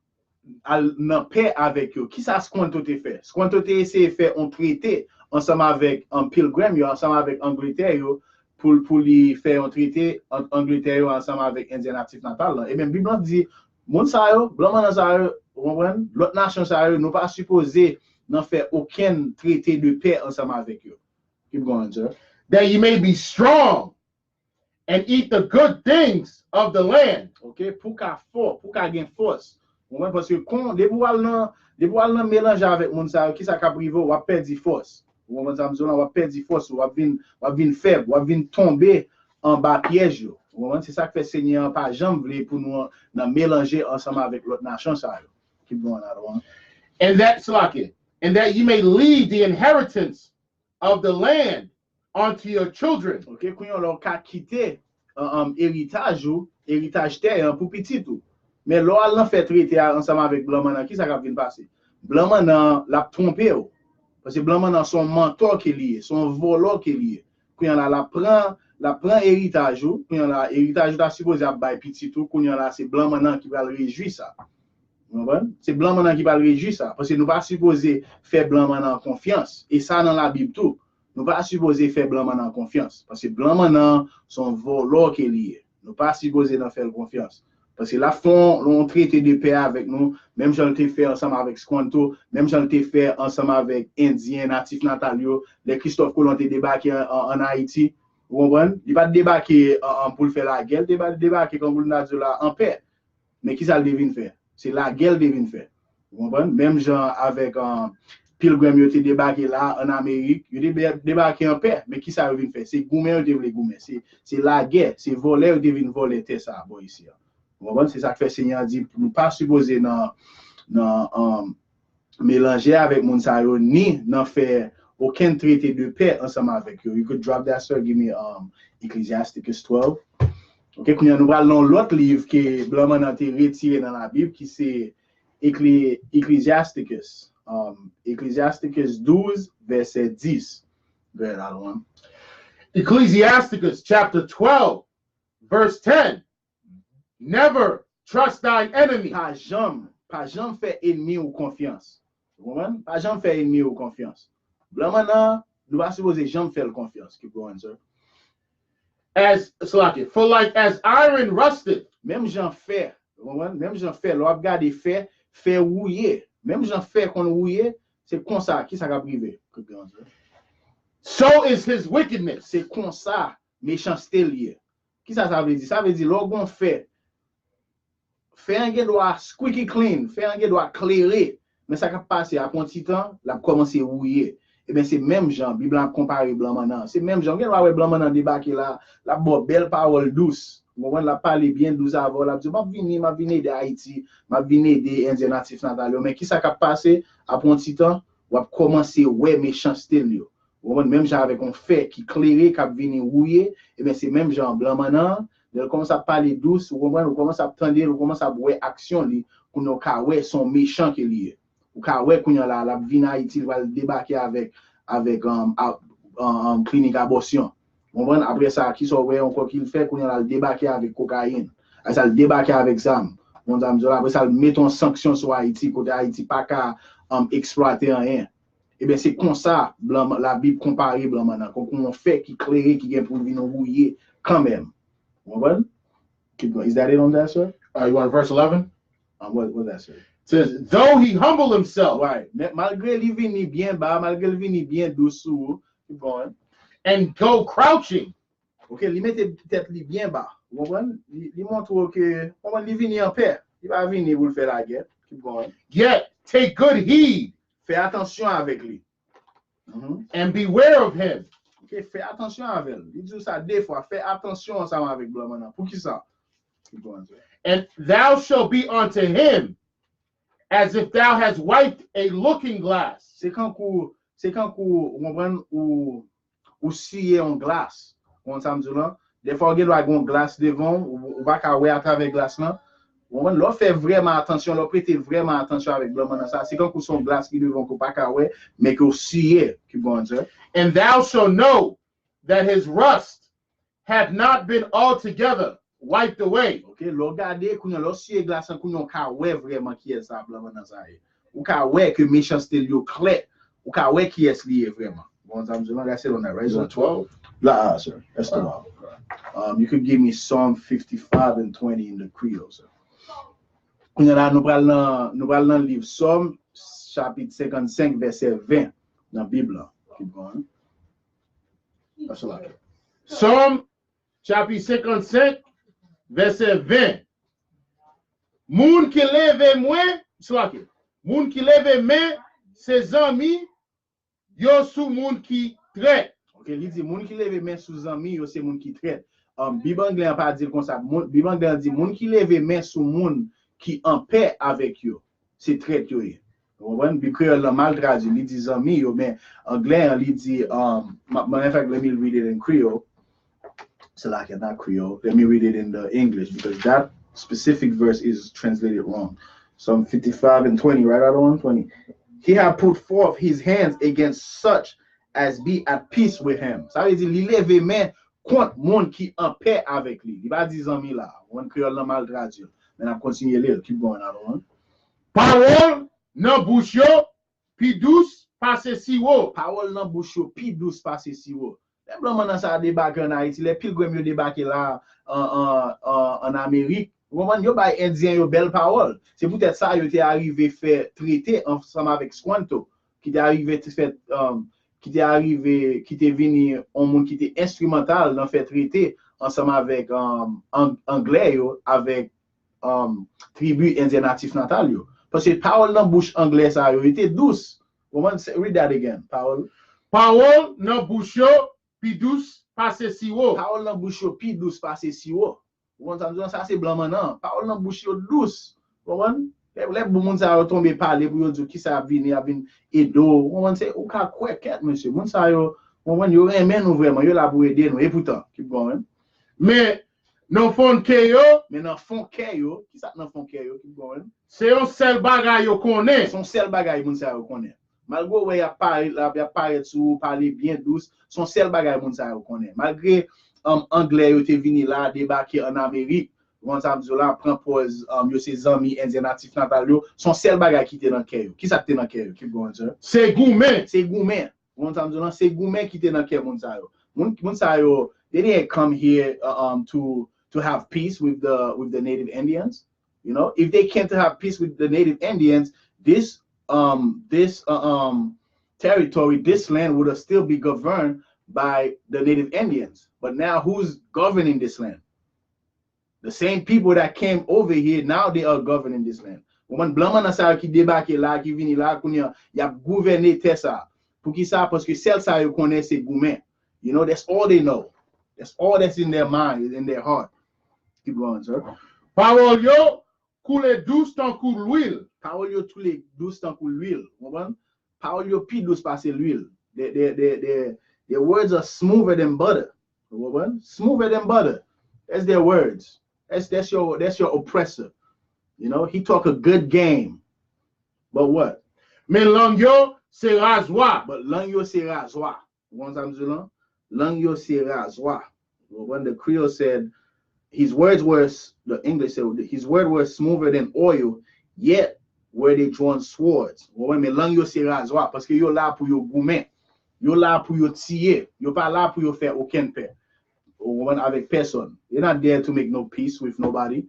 al nan pè avèk yo. Kisa Squanto te fè? Squanto te eseye fè yon trete ansanm avèk, um, Pilgrim yo, ansanm avèk Angletè yo, pou, pou li fè yon trete ant Angletè yo ansanm avèk Endyen natif natal lan. E menm Bib lan di, moun sa yo, blan mannan sa yo, ou konprann? Lòt nasyon sa yo, nou pa sipoze nan fè okenn trete de pè ansanm avèk yo. Keep going, sir. That you may be strong and eat the good things of the land. Ok, pou ka fò, pou ka gen fòs. Ou konprann? Paske kon, depi w al nan, depi w al nan melanje avèk moun sa yo, kisa k ap rive w? W ap pèdi fòs. Ou konprann sa m di w lan? W ap pèdi fòs ou, w ap vin, w ap vin fèb, w ap vin tonbe anba pyèj yo. Ou konprann? Se sa k fè Senyè an pa janm vle pou nou nan melanje ansanm avèk lòt nasyon sa yo. Keep going, I don't want. And that, Salaki, and that you may leave the inheritance of the land onto your children. Ok, kounye a la w ka kite um, um, eritaj ou, eritaj tè an pou pitit ou. Men lè w al nan fè trete a ansanm avèk blan mannan, ki sa k ap vin pase? Blan mannan l ap twonpe w. Paske blan mannan se yon mantò ke li ye, se yon vòlò ke li ye. Kounye a la, l ap pran, l ap pran eritaj ou, kounye a la, eritaj ou ta sipoze ap bay pitit ou, kounye a la, se blan mannan ki pral rejwi sa. Ou konprann? Se blan mannan ki pral rejwi sa. Paske nou pa sipoze fè blan mannan konfyans. E sa nan Labib tou. Nou pa sipoze fè blan mannan konfyans. Paske blan mannan se yon vòlò ke li ye. Nou pa sipoze nan fè l konfyans. Paske l ap fè yon, yon trete de pè avèk nou, menm jan l te fè ansanm avèk Squanto, menm jan l te fè ansanm avèk Endyen natif natal yo, lè Kristòf Kolon te debake an, an, an Ayiti. Ou konprann? Li pa t debake an, an, pou l fè lagè, l te ba- debake kankou n ta di w la an pè. Men ki sa l te vin fè? Se lagè l te vin fè. Ou konprann? Menm jan avèk um, Pilgrim yo te debake la an Amerik, yo te be- debake an pè. Men ki sa yo vin fè? Se goumen yo te vle goumen. Se se lagè, se vòlè yo te vin vòlè tè sa a bò isi a. Ou konprann? Se sa k fè Senyè a di nou pa sipoze nan nan um, melanje avèk moun sa yo, ni nan fè okenn trete de pè ansanm avèk yo. You could drop that, sir. Give me um, Ecclesiasticus twelve. Ok, kounye a nou pral nan yon lòt liv ke blan mannan te retire nan Labib, ki se Ekle- Ecclesiasticus. Um, Ecclesiasticus douz, vèsè dis. Go ahead, Alwan. Ecclesiasticus chapter twelve, verse ten. Never trust thy enemy. Pa janm, pa janm fè enmi ou konfyans. Ou konprann? Pa janm fè enmi ou konfyans. Blan mannan, nou pa sipoze janm fè l konfyans. Keep going, sir. As Slakia, for like as iron rusteth, Menm jan fè, ou konprann? Menm jan fè, lè w ap gade fè, fè wouye. Menm jan fè konn wouye, se konsa, ki sa k ap rive? Keep going, sir. So is his wickedness. Se konsa mechanste l ye. Ki sa sa vle di? Sa vle di lè w gon fè, fè an gen dwa squeaky clean, fè an gen dwa klere, men sa k ap pase apre yon ti tan, l ap kòmanse wouye. Ebyen, se menm jan Bib la ap konpare blan mannan. Se menm jan, ou gen dwa wè blan mannan debake la, l ap ba w bèl pawòl dous. Ou konprann? L ap pale byen dous avè w, l ap di w, "M ap vini, m ap vin ede Ayiti, m ap vin ede Endyen natif natal yo." Men ki sa k ap pase? Apre yon ti tan, w ap kòmanse wè mechanste l yo. Ou konprann? Menm jan avèk yon fè ki klere, k ap vini wouye, ebyen, se menm jan blan mannan an, lè l kòmanse ap pale dous, ou konprann? Ou kòmanse ap tande l, ou kòmanse ap wè aksyon li, kounye a w ka wè se yon mechan ke li ye. Ou ka wè kounye a la, l ap vin Ayiti, l pral debake avèk, avèk um, a- um, um, klinik abòsyon. Ou konprann? Apre sa, ki sa w wè ankò ki l fè? Kounye a la, l debake avèk kokayin. Apre sa, l debake avèk zam. Ou konn sa m di w la? Apre sa, l mete yon sanksyon sou Ayiti, kote Ayiti pa ka um, eksplwate anyen. Ebyen, se konsa blan, Labib konpare blan mannan, konkou yon fè ki klere, ki gen pou l vin wouye kanmenm. Ou konprann? Keep going. Is that it on that, sir? Uh, you want verse eleven? Um, what, what that, sir? Says, though he humble himself Right. Men malgre li vini byen ba, malgre li vini byen dous sou ou, keep going. And go crouching, Ok, li mete tèt li byen ba. Ou konprann? Li, li montre w ke, ou konprann, li vini an pè. Li pa vini pou l fè lagè. Keep going. Yet take good heed Fè atansyon avèk li. Mhm. And beware of him. Ok, fè atansyon avè l. Li di w sa de fwa. Fè atansyon ansanm avèk blan mannan. Pou ki sa? Keep going, sir. And thou shalt be unto him as if thou hast wiped a looking glass. Se kankou, se kankou, ou konprann, ou, ou siye yon glas. Ou konn sa m di w lan? Defwa, ou gen dwa gen yon glas devan w, ou, ou pa ka wè atravè glas lan. Ou konprann? Lè w fè vrèman atansyon, lè w prete vrèman atansyon avèk blan mannan sa, se kankou se yon glas ki devan w ke w pa ka wè, men ke w siye. Keep going, sir. And thou shalt know that his rust hath not been altogether wiped away. Ok, lè w gade, kounye a, lè w siye glas lan, kounye a, w ka wè vrèman kiyès sa blan mannan sa ye. Ou ka wè ke mechanste l yo klè. Ou ka wè kiyès li ye vrèman. Bon, sa m di w lan, that's it on that, right? Is that twelve? La, ah, sir. That's twelve. Um, you could give me Psalm fifty-five and twenty in the Creole, sir. Kounye a la, nou pral nan, nou pral nan liv Sòm, chapit senkannsenk, vèsè ven nan Bib lan. Keep going. That's all I got. Sòm, chapit senkannsenk, vèsè ven. Moun ki leve mwen, Slakia, moun ki leve men, se zanmi, yo sou moun ki trèt. Ok, li di, moun ki leve men sou zanmi yo, se moun ki trèt. Um, Bib anglè an pa di l konsa. Moun, Bib anglè an di, moun ki leve men sou moun ki an pè avèk yo, se trèt yo ye. Ou konprann? Bib kreyòl lan mal tradui, li di zanmi yo, men anglè an, li di, um, ma- matter of fact, let me read it in Creole. So like, not Creole. Let me read it in the English because that specific verse is translated wrong. Psalm fifty-five and twenty, right out of one twenty. He had put forth his hands against such as be at peace with him. Sa vle di, li leve men kont moun ki an pè avèk li. Li pa di zanmi la. Ou konprann? Kreyòl lan mal tradui. Men n ap kontinye li l. Keep going, out of one. Pawòl nan bouch yo pi dous pase siwo. Pawòl nan bouch yo pi dous pase siwo. Lè blan mannan sa a debake ann Ayiti, lè pilgrim yo debake la an, an, an, ann Amerik, ou konprann, yo bay Endyen yo bèl pawòl. Se poutèt sa yo te arive fè trete ansanm avèk Squanto, ki te arive te fè, um, ki te arive, ki te vini yon moun ki te enstrimantal nan fè trete ansanm avèk, um, Ang- Anglè yo, avèk um, tribi Endyen natif natal yo. Paske pawòl nan bouch Anglè sa yo, yo te dous. Ou konprann? Se- Read that again. Pawòl. Pawòl nan bouch yo pi dous pase siwo. Pawòl nan bouch yo pi dous pase siwo. Ou konn sa m di w? Sa se blan mannan. Pawòl nan bouch yo dous. Ou konprann? Lè, lè bon moun sa yo tonbe pale pou yo di w kisa y ap vini, y ap vin ede w. Ou konprann? Se, ou ka kwè kèt, mesye. Moun sa yo, ou konprann? Yo renmen nou vrèman. Yo la pou ede nou. Epoutan, keep going. Men nan fon kè yo, men nan fon kè yo, kisa k nan fon kè yo? Keep going. Se yon sèl bagay yo konnen. Se yon sèl bagay moun sa yo konnen. Malgre w wè y ap parèt la, y ap parèt sou ou, pale byen dous, se yon sèl bagay moun sa yo konnen. Malgre um, Anglè yo te vini la, debake ann Amerik, ou konn sa m di w la, pran pòz um, yo se zanmi Endyen natif natal yo, se yon sèl bagay ki te nan kè yo. Kisa k te nan kè yo? Keep going, sir. Se goumen. Se goumen. Ou konn sa m di w la, se goumen ki te nan kè moun sa yo. Moun, moun sa yo, they didn't come here uh, um, to, to have peace with the, with the native Indians. You know, if they came to have peace with the native Indians, this, um, this uh, um, territory, this land would have still be governed by the native Indians. But now who's governing this land? The same people that came over here, now they are governing this land. Ou konprann? Blan mannan sa yo ki debake la, ki vini la, kounye a, y ap gouvène tè sa. Poukisa? Paske sèl sa yo konnen se goumen. You know, that's all they know. That's all that's in their mind, in their heart. Keep going, sir. Pawòl yo koule dous tankou lwil. Pawòl yo koule dous tankou lwil. Ou konprann? Pawòl yo pi dous pase lwil. Their, their, their, their, their words are smoother than butter. Ou konprann? Smoother than butter. That's their words. That's, that's your, that's your oppressor. You know, he talk a good game. But what? Men lang yo se razwa. But lang yo se razwa. Ou konn sa m di w lan? Lang yo se razwa. Ou konprann? The Creole said, his words were, the English said, his words were smoother than oil, yet were they drawn swords. Ou konprann? Men lang yo se razwa, paske yo la pou yo goumen. Yo la pou yo tiye. Yo pa la pou yo fè okenn pè. Ou konprann? Avèk pèsonn. They not there to make no peace with nobody.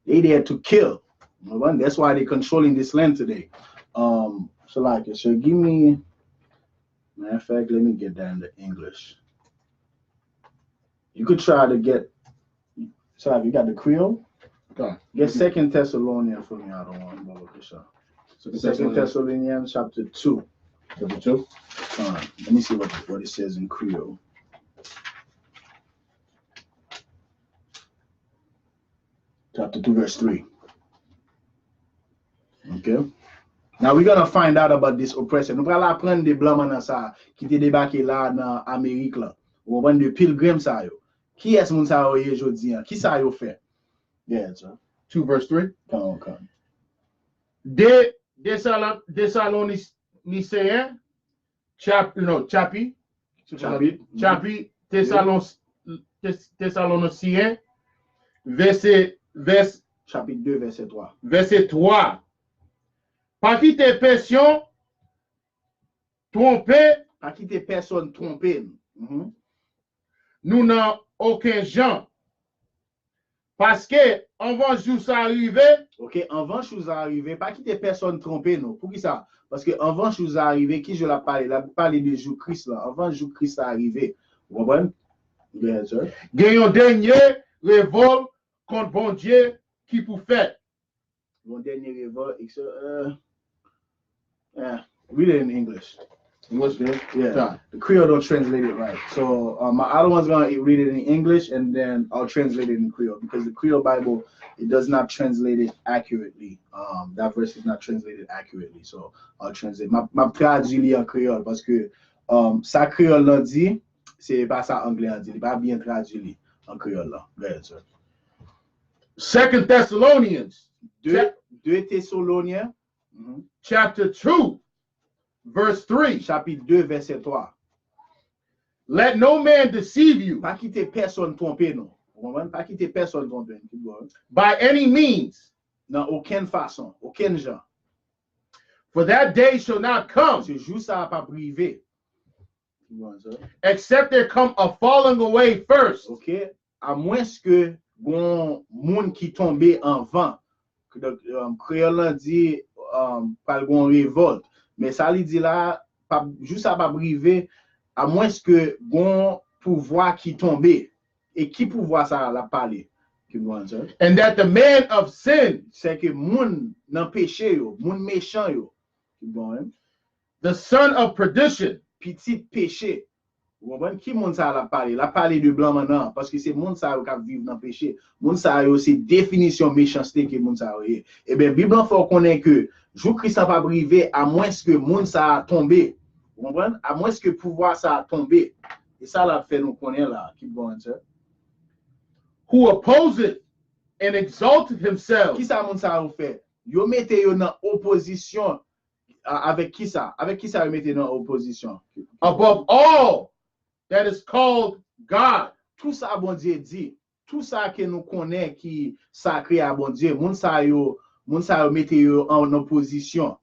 They there to kill. Ou konprann? That's why they controlling this land today. Um, so like, so give me, matter of fact, let me get that in the English. You could try to get, so like, you got the Creole? Get Second Thessalonians for me, I don't want, Baba Christian. Second Thessalonians chapter two. Chapter two? Uh, let me see what, what it says in Creole. Chapter two, verse three. Okay. Now we're gonna find out about this oppressor. Nou pral aprann de blan mannan sa ki te debake la nan Amerik la. Ou konprann, de pilgrim sa yo. Kiyès moun sa yo ye jodi an? Kisa yo fè? Yeah, sir. Two verse three. Come on, come. De Desalon, Desaloniseyen, chap, no, chapi, chapi, chapi Tesalon, Tes- Tesaloniseyen, vèsè, vès, chapit de, vèsè twa. Vèsè twa. Pa kite pèsyon twonpe. Pa kite pèsonn twonpe nou. Mhm. Nou nan okenn jan. Paske anvan jou sa a rive. Ok, anvan jou sa a rive, pa kite pèsonn twonpe nou. Poukisa? Paske anvan jou sa a rive, ki jou l ap pale? L ap pale de jou Kris la. Anvan jou Kris sa a rive. Ou konprann? Go ahead, sir. Gen yon dènye revòl kont Bondye ki pou fèt. Yon dènye revòl, et cetera. Uh, uh, read it in English. What's good? Yeah, the Creole don't translate it right. So um, my other one's gonna read it in English, and then I'll translate it in Creole because the Creole Bible, it does not translate it accurately. Um, that verse is not translated accurately. So I'll translate. M ap tradui li an kreyòl paske um, sa kreyòl lan di, se pa sa anglè an di. Li pa byen tradui li an kreyòl lan. Go ahead, sir. Second Thessalonians, Deux Thessaloniens, chapter two, verse three. Chapitre deux, verset trois. Let no man deceive you. Pa kite pèsonn twonpe nou. Ou konprann? Pa kite pèsonn twonpe nou. Keep going. By any means. Nan okenn fason, okenn jan. For that day shall not come. Se jou sa a p ap rive. Except there come a falling away first. Ok? Amwenske gon moun ki tonbe anvan. Donk, um, kreyòl lan di um, pral gon revòlt. Men sa li di la, jou sa p ap rive, amwenske gon pouvwa ki tonbe. E ki pouvwa sa a l ap pale? Keep going, sir. And that the man of sin. Sèke moun nan peche yo, moun mechan yo. Keep going. The son of perdition. Pitit peche. Ou konprann ki moun sa a l ap pale? L ap pale de blan mannan an, paske se moun sa yo k ap viv nan peche. Moun sa yo se definisyon mechanste ke moun sa yo ye. Ebyen, Bib lan fè w konnen ke jou Kris lan p ap rive amwenske moun sa a tonbe. Ou konprann? Amwenske pouvwa sa a tonbe. E sa l ap fè nou konnen la. Keep going, sir. Who opposeth and exalteth himself. Ki sa moun sa yo fè? Yo mete yo nan opozisyon avèk ki sa? Avèk ki sa yo mete nan opozisyon? Above all that is called God. Tout sa Bondye di, tout sa ke nou konnen ki sakre a Bondye, moun sa yo, moun sa yo mete yo an opozisyon.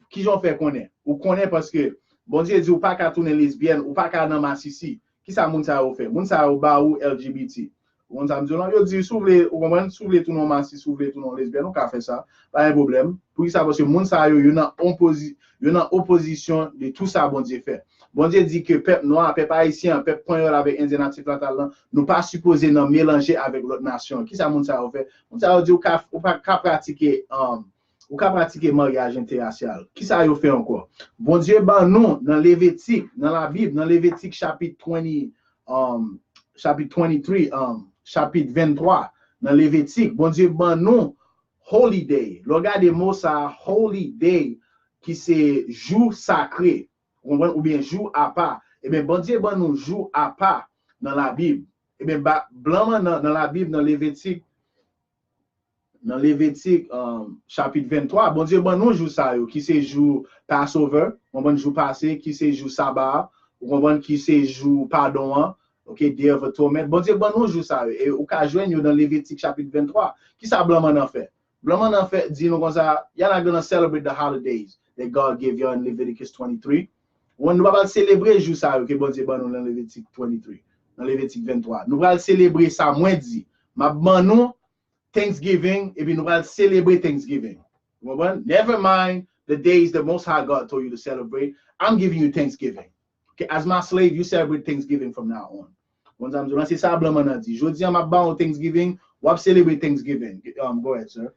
Kijan w fè konnen? Ou konnen paske Bondye di ou pa ka tounen lesbyèn, ou pa ka nan masisi. Ki sa moun sa yo fè? Moun sa yo ba ou L G B T. Ou konn sa m di w lan? Yo di, si w vle, ou konprann, si w vle tounen yon masis, si w vle tounen yon lesbyèn, ou ka fè sa. Pa gen pwoblèm. Poukisa? Paske moun sa yo, yo nan opozi, yo nan opozisyon de tou sa Bondye fè. Bondye di ke pèp nwa, pèp ayisyen an, pèp panyòl avèk endyen natif natal lan, nou pa sipoze nan melanje avèk lòt nasyon. Kisa moun sa yo fè? Moun sa yo di ou ka, ou pa ka pratike, um, ou ka pratike maryaj entèrasyal. Kisa yo fè ankò? Bondye ban nou nan Levitik, nan Labib, nan Levitik chapit twenty, um, chapit twenty-three, um, chapit venntwa, nan Levitik, Bondye ban nou holiday. Lè w gade mo sa a, holiday, ki se jou sakre, ou konprann, oubyen jou apa. Ebyen, Bondye ban nou jou apa nan Labib. Ebyen, ba, blan mannan, nan Labib, nan Levitik, nan Levitik, um, chapit venntwa, Bondye ban nou jou sa yo, ki se jou Passover, ou konprann, jou pase, ki se jou Saba, ou konprann, ki se jou padon an, ok, Day of Atonement. Bondye ban nou jou sa yo, e ou ka jwenn yo nan Levitik chapit venntwa. Kisa blan mannan fè? Blan mannan fè, di nou konsa, y'all not gonna celebrate the holidays that God gave y'all in Leviticus twenty-three. Ou konprann, nou pa pral selebre jou sa yo ke Bondye ban nou nan Levitik twenty-three, nan Levitik venntwa. Nou pral selebre sa mwen di. M ap ban nou Thanksgiving, epi nou pral selebre Thanksgiving. Ou konprann? Never mind the days the Most High God told you to celebrate. I'm giving you Thanksgiving. Okay, as my slave, you celebrate Thanksgiving from now on. Ou konn sa m di w lan, se sa blan mannan di. Jodi a, m ap ba w Thanksgiving, w ap selebre Thanksgiving. Um, go ahead, sir.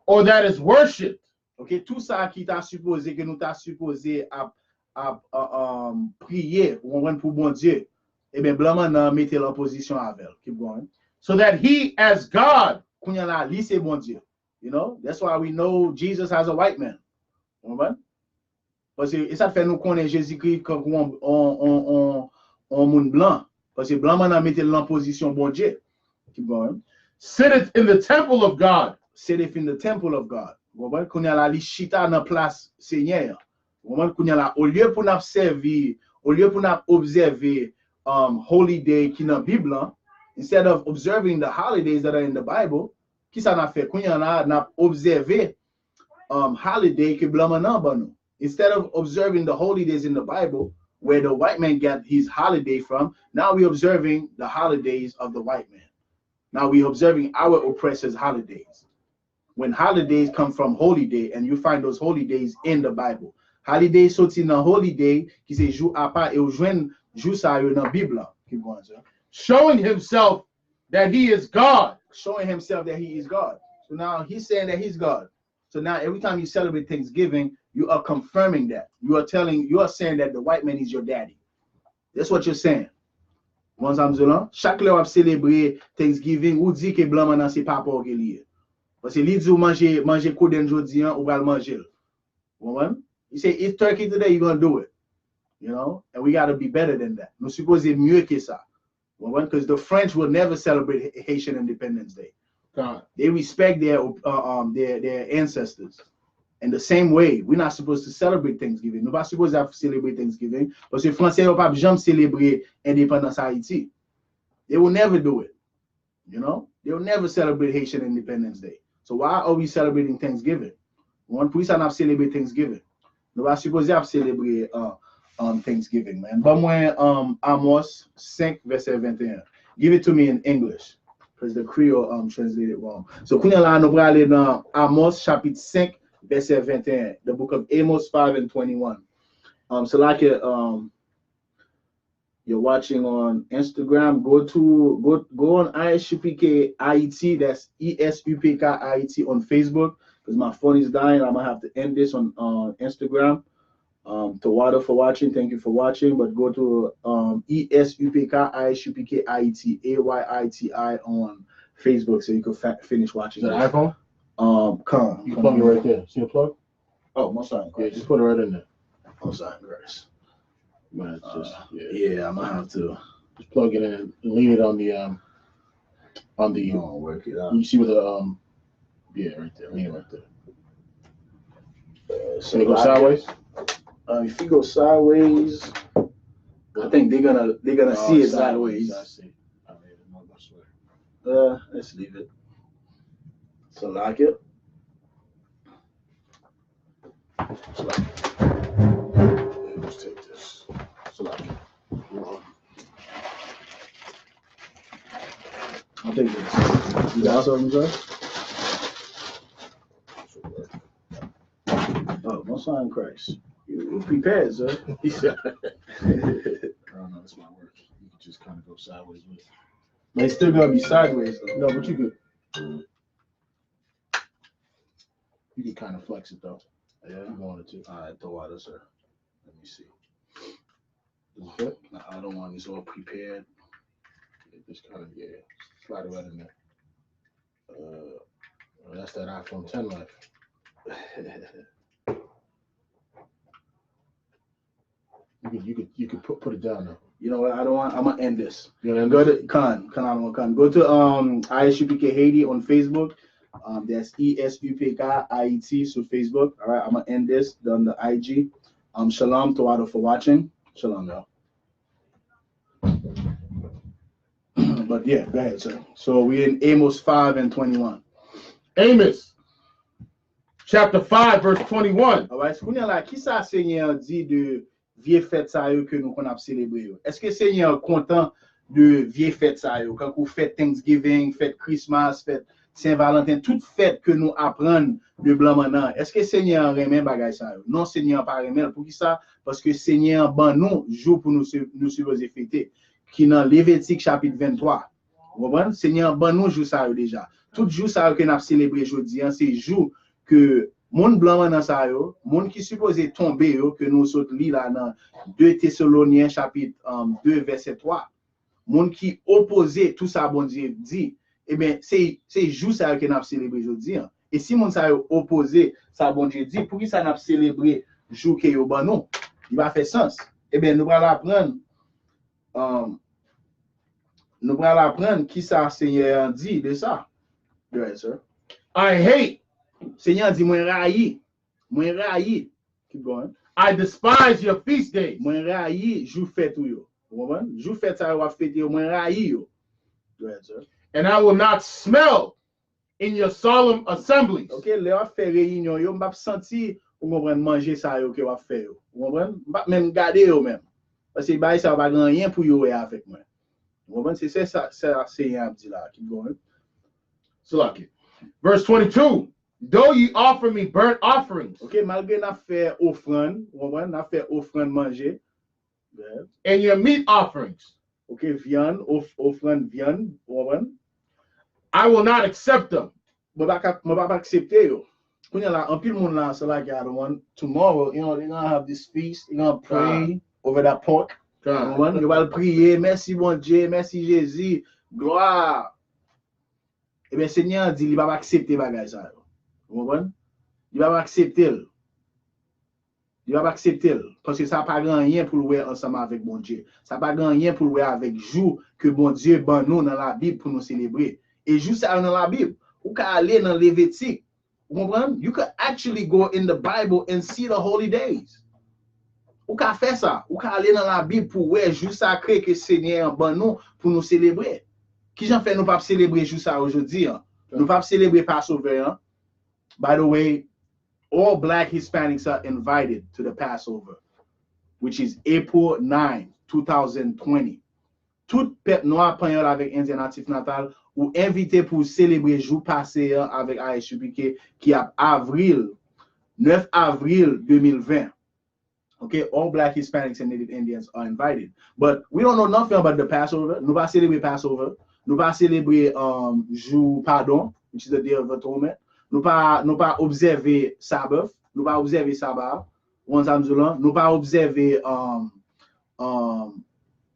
Or that is worshipped. Ok, tou sa ki ta sipoze, ke nou ta sipoze ap, ap uh, um, priye, ou konprann, pou Bondye, ebyen, blan mannan mete l an pozisyon avè l. Keep going. So that he as God. Kounye a la, li se Bondye. You know, that's why we know Jesus as a white man. Ou konprann? Paske e sa k fè nou konnen Jezikri kankou on, on, on, on, on moun blan. Paske blan mannan mete l nan pozisyon Bondye. Keep going. Sitteth in the temple of God. Sitteth in the temple of God. Ou konprann? Kounye a la, li chita nan plas Senyè an. Ou konprann? Kounye a la, olye pou n ap sèvi, olye pou n ap obsève um, holiday ki nan Bib lan, instead of observing the holidays that are in the Bible, kisa n ap fè? Kounye a la, n ap obsève um, holiday ke blan mannan ban nou. Instead of observing the holidays in the Bible, where the white man got his holiday from, now we're observing the holidays of the white man. Now we're observing our oppressors' holidays. When holidays come from holy day, and you find those holy days in the Bible. Holiday soti nan holy day, ki se jou apa, e ou jwenn jou sa yo nan Bib lan. Keep going, sir. Showing himself that he is God. Showing himself that he is God. So now he's saying that he's God. So now every time you celebrate Thanksgiving, You are confirming that. You are telling, you are saying that the white man is your daddy. That's what you're saying. Ou konn sa m di w lan? Chak lè w ap selebre Thanksgiving, ou di ke blan mannan se papa w ke li ye. Paske li di w manje, manje kodenn jodi an, ou pral manje l. Ou konprann? He say, "Eat turkey today, you gonna do it." You know? And we gotta be better than that. Nou sipoze mye ke sa. Ou konprann? Because the French will never celebrate Haitian Independence Day. They respect their, uh, um, their, their ancestors. In the same way, we're not supposed to celebrate Thanksgiving. Nou pa sipoze ap selebre Thanksgiving. Paske Franse yo p ap janm selebre endepandans Ayiti. They will never do it. You know? They will never celebrate Haitian Independence Day. So why are we celebrating Thanksgiving? Ou konprann? Poukisa n ap selebre Thanksgiving? Nou pa sipoze ap selebre, uh, um, Thanksgiving, man. Ban mwen, um, Amos senk, vèsè venteyen. Give it to me in English, because the Creole, um, translated wrong. So, kounye a la, nou prale nan Amos, chapit senk, vèsè venteyen. The book of Amos five and twenty-one. Um, so, like, uh, um, you're watching on Instagram, go to, go, go on I S U P K Haiti, that's E S U P K Haiti on Facebook, because my phone is dying. I'm gonna have to end this on, on Instagram. Um, Tawada for watching, thank you for watching, but go to, um, E S U P K, I S U P K Haiti, A Y I T I on Facebook, so you can fa- finish watching. Is that this. iPhone? Um, come. You come plug it right there. See the plug? Oh, most time. Yeah, just put it right in there. Most time, Christ. Man, it's just, uh, yeah. Yeah, I'm gonna have to. Just plug it in and lean it on the, um, on the. Gonna work it out. You see where the, um, yeah, right there. Lean it right there. Uh, so it go sideways? Uh, if you go sideways, I think they're gonna they're gonna oh, see it sideways. I see. I mean, no, no swear. Uh, let's leave it. So lock it. So lock it. Let's take this. So lock it. I'll take this. You got something, sir? Oh, most time, Christ. You prepared, sir. I don't know, this might work. You can just kind of go sideways with it. But it's still gonna be sideways, though. No, but you good. You can kind of flex it, though. Yeah. If you wanted to. All right, throw out, sir. Let me see. Does it fit? The other one is all prepared. Just kind of, yeah. Slide it right in there. Uh, well, that's that iPhone ten life. You could, you could, you could put, put it down now. You know what? I don't want. I'm gonna end this. You gonna end this? Go to Khan, Khan, I don't want Khan. Go to, um, I S U P K Haiti on Facebook. Um, that's E S U P K Haiti sur Facebook. All right, I'm gonna end this on the I G. Um, shalom to all for watching. Shalom, y'all. But yeah, go ahead, sir. So we in Amos five and twenty-one. Amos chapter five, verse twenty-one. Alright, kounye a la, kisa Senyè an di de vye fèt sa yo ke nou konn ap selebre yo? Èske Senyè an kontan de vye fèt sa yo, kankou fèt Thanksgiving, fèt Christmas, fèt Sen Valanten, tout fèt ke nou aprann de blan mannan an? Èske Senyè an renmen bagay sa yo? Non, Senyè an pa renmen l. Poukisa? Paske Senyè an ban nou jou pou nou, nou sipoze fete, ki nan Levitik chapit venntwa. Ou konprann? Senyè an ban nou jou sa yo deja. Tout jou sa yo ke n ap selebre jodi an, se jou ke moun blan mannan sa yo, moun ki sipoze tonbe yo, ke nou sot li la nan de Tesalonyen chapit, um, de vèsè twa, moun ki opoze tou sa Bondye di, ebyen, se, se jou sa yo ke n ap selebre jodi an. E si moun sa yo opoze sa Bondye di, poukisa n ap selebre jou ke yo ban nou? Li pa fè sans. Ebyen, nou pral aprann, um, nou pral aprann kisa Senyè an di de sa. Go ahead, sir. I hate. Senyè an di, "Mwen rayi." Mwen rayi. Keep going. I despise your feast days. Mwen rayi jou fèt ou yo. Ou konprann? Jou fèt sa yo w ap fete yo, mwen rayi yo. Go ahead, sir. And I will not smell in your solemn assemblies. Ok, lè w ap fè reyinyon yo, m p ap santi, ou konprann, manje sa yo ke w ap fè yo. Ou konprann? M p ap menm gade yo menm. Paske bagay sa yo pa gen anyen pou yo wè avèk mwen. Ou konprann? Se, se sa, sa Senyè a ap di la. Keep going. Salaki. Verse twenty-two. Though ye offer me burnt offerings. Ok, malgre n ap fè ofrann, ou konprann? N ap fè ofrann manje. Yeah. And your meat offerings. Ok, vyann, of, ofrann vyann, ou konprann? I will not accept them. Mwen pa ka, mwen pa, pa aksepte yo. Kounye a la, anpil moun la, se like, I don't want, tomorrow, you know, they gonna have this feast, they gonna pray over that pork. Ou konprann? Yo pral priye, mèsi Bondye, mèsi Jezi, glwa. Ebyen, Senyè a di li p ap aksepte bagay sa yo. Ou konprann? Li p ap aksepte l. Li p ap aksepte l. Paske sa pa gen anyen pou l wè ansanm avèk Bondye. Sa pa gen anyen pou l wè avèk jou ke Bondye ban nou nan Labib pou nou selebre. E jou sa yo nan Labib, ou ka ale nan Levitik, ou konprann? You could actually go in the Bible and see the holy days. Ou ka fè sa. Ou ka ale nan Labib pou wè jou sakre ke Senyè an ban nou pou nou selebre. Kijan fè nou p ap selebre jou sa yo jodi an? Nou p ap selebre Passover an. By the way, all black Hispanics are invited to the Passover, which is April nine, two thousand twenty. Tout pèp nwa, panyòl avèk endyen natif natal, ou envite pou selebre jou pase an avèk I S U P K ki ap avril, nèf avril de mil ven. Okay, all black Hispanics and Native Indians are invited. But we don't know nothing about the Passover. Nou pa selebre Passover. Nou pa selebre um, jou padon, which is the Day of Atonement. Nou pa nou pa obsève Sabbath. Nou pa obsève Saba. Ou konn sa m di w lan? Nou pa obsève um, um,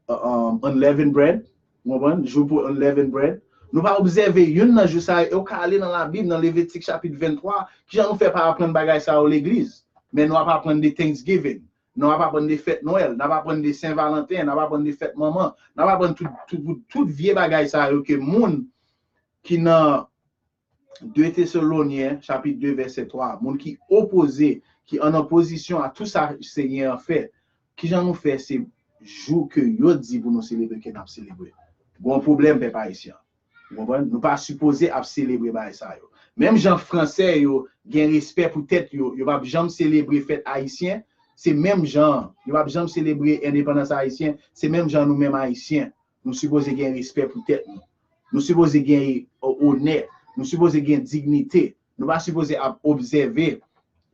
uh, um, unleavened bread. Ou konprann? Jou pou unleavened bread. Nou pa obsève youn nan jou sa yo. E ou ka ale nan Labib, nan Levitik chapit venntwa. Kijan nou fè pa aprann bagay sa yo legliz? Men nou ap aprann de Thanksgiving. Nou ap aprann de fèt Nwèl. N ap aprann de Sen Valanten. N ap aprann de fèt manman. N ap aprann tout, tout, tout, tout vye bagay sa yo ke moun ki nan de Tesalonyen, chapit de, vèsè twa, moun ki opoze, ki an opozisyon a tou sa Senyè an fè, kijan nou fè se jou ke yo di pou nou selebre ke n ap selebre? Gon pwoblèm, pèp ayisyen. Ou konprann? Nou pa sipoze ap selebre bagay sa yo. Menm jan Fransè yo gen respè pou tèt yo, yo p ap janm selebre fèt ayisyen, se menm jan, yo p ap janm selebre endepandans ayisyen, se menm jan nou menm Ayisyen, nou sipoze gen respè pou tèt nou. Nou sipoze gen o- onè. Nou sipoze gen dignite. Nou pa sipoze ap obsève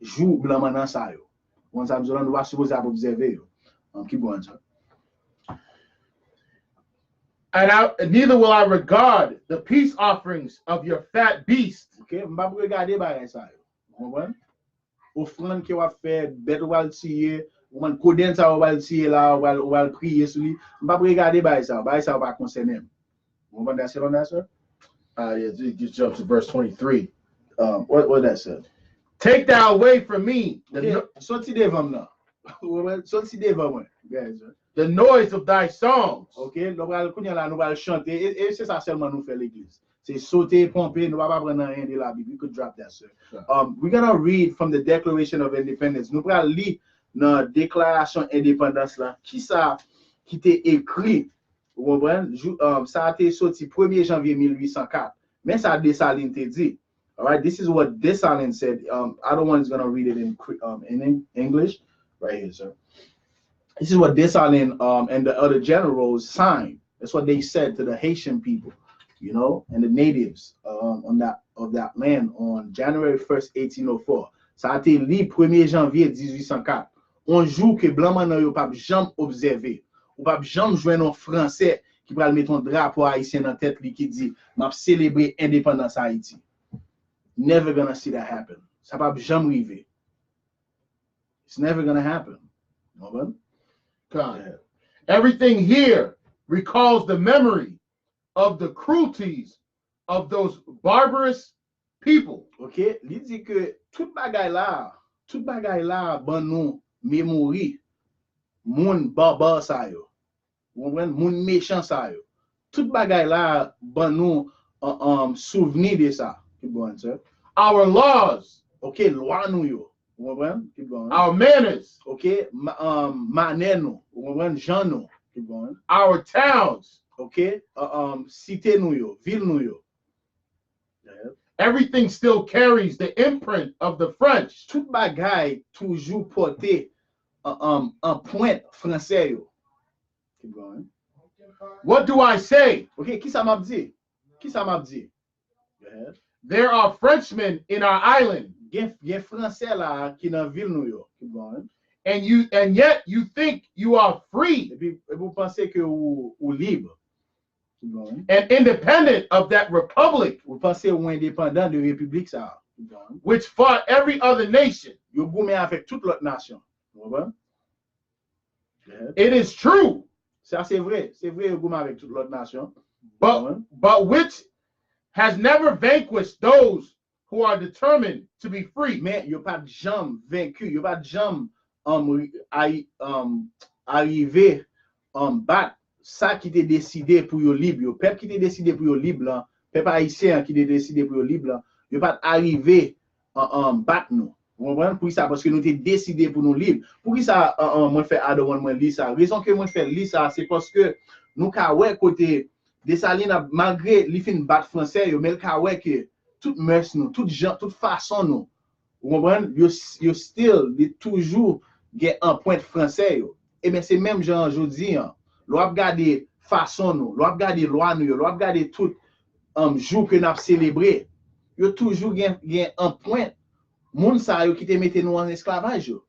jou blan mannan sa yo. Ou konn sa m di w lan, nou pa sipoze ap obsève yo. An ki bon sa? And I, neither will I regard the peace offerings of your fat beast. Ok, m p ap regade bagay sa yo. Ou konprann? Ofrann ke w ap fè, bèt ou pral tiye, ou konprann, kodenn sa yo pral tiye la, ou pral, ou pral priye sou li. M p ap regade bagay sa yo. Bagay sa yo pa konsène m. Ou konprann? That's it on that, sir? Uh, yeah, you, you jump to verse twenty-three. Um, what, what that said? Take thou away from me the, Ok, no- soti devan m nan. Ou konprann? Soti devan mwen. Bagay sa. the noise of thy songs. Ok, nou pral kounye a la, nou pral chante. E, e se sa sèlman nou fè legliz. Se sote, ponpe, nou pa pa pran anyen de Labib. You could drop that, sir. Sure. Um, we're gonna read from the Declaration of Independence. Nou pral li nan deklarasyon endepandans la. Kisa ki te ekri? Ou konprann? Jou- um, sa te soti premye janvye mil uit san kat. Men sa Desalin te di. All right, this is what Desalin said. Um, other one is gonna read it in Cre- um, in Eng- English, right here, sir. This is what Desalin um, and the other generals signed. That's what they said to the Haitian people, you know, and the natives um, on that of that land on January first, eighteen oh four. Sa te li premye janvye dizuit san kat. On jou ke blan mannan yo p ap janm obsève. Ou p ap janm jwenn on Fransè ki pral met on drapo ayisyen nan tèt li ki di, "M ap selebre endepandans Ayiti." Never gonna see that happen. Sa p ap janm rive. It's never gonna happen. Ou konprann? God. Everything here recalls the memory of the cruelties of those barbarous people. Ok, li di ke tout bagay la, tout bagay la ban nou memori moun baba sa yo. Ou konprann? Moun mechan sa yo. Tout bagay la ban nou um, um, souvni de sa. Keep going, sir. Our laws, Ok, lwa nou yo. Ou konprann? Keep going. Our manners, Ok, ma, um, manè nou. Ou konprann? Jan nou. Keep going. Our towns. Ok, uh, um, site nou yo, vil nou yo. Everything still carries the imprint of the French. Tout bagay toujou pote an, an, anpwent fransè yo. Keep going. What do I say? Ok, kisa m ap di? Kisa m ap di? Go ahead. There are Frenchmen in our island, Gen, gen fransè la ki nan vil nou yo. Keep going. and you and yet you think you are free Epi, epi ou panse ke ou, ou lib. Keep going. and independent of that republic. Ou panse ou endepandan de repiblik sa a. which fought every other nation. Yo goumen avèk tout lòt nasyon. Ou konprann? It is true. Sa se vre. Se vre yo goumen avèk tout lòt nasyon. But, but which has never vanquished those who are determined to be free. Men yo pa t janm venki, yo pa t janm um, ay, um, arive um, bat sa ki te deside pou yo lib yo. Pèp ki te deside pou yo lib lan, pèp ayisyen an ki te deside pou yo lib lan, yo pa t arive um, um, bat nou. Ou konprann? Poukisa? Paske nou te deside pou nou lib. Poukisa um, um, mwen fè add on mwen li sa? Rezon ke mwen fè li sa, se paske nou ka wè kote Desalin ap, malgre li fin bat Fransè yo, men l ka wè ke tout mès nou, tout jan, tout fason nou, ou konprann, yo, yo still, li toujou gen anpwent Fransè yo. Ebyen, se menm jan an jodi an. Lè w ap gade fason nou, lè w ap gade lwa nou yo, lè w ap gade tout um, jou ke n ap selebre, yo toujou gen, gen anpwent moun sa yo ki te mete nou an esklavaj yo.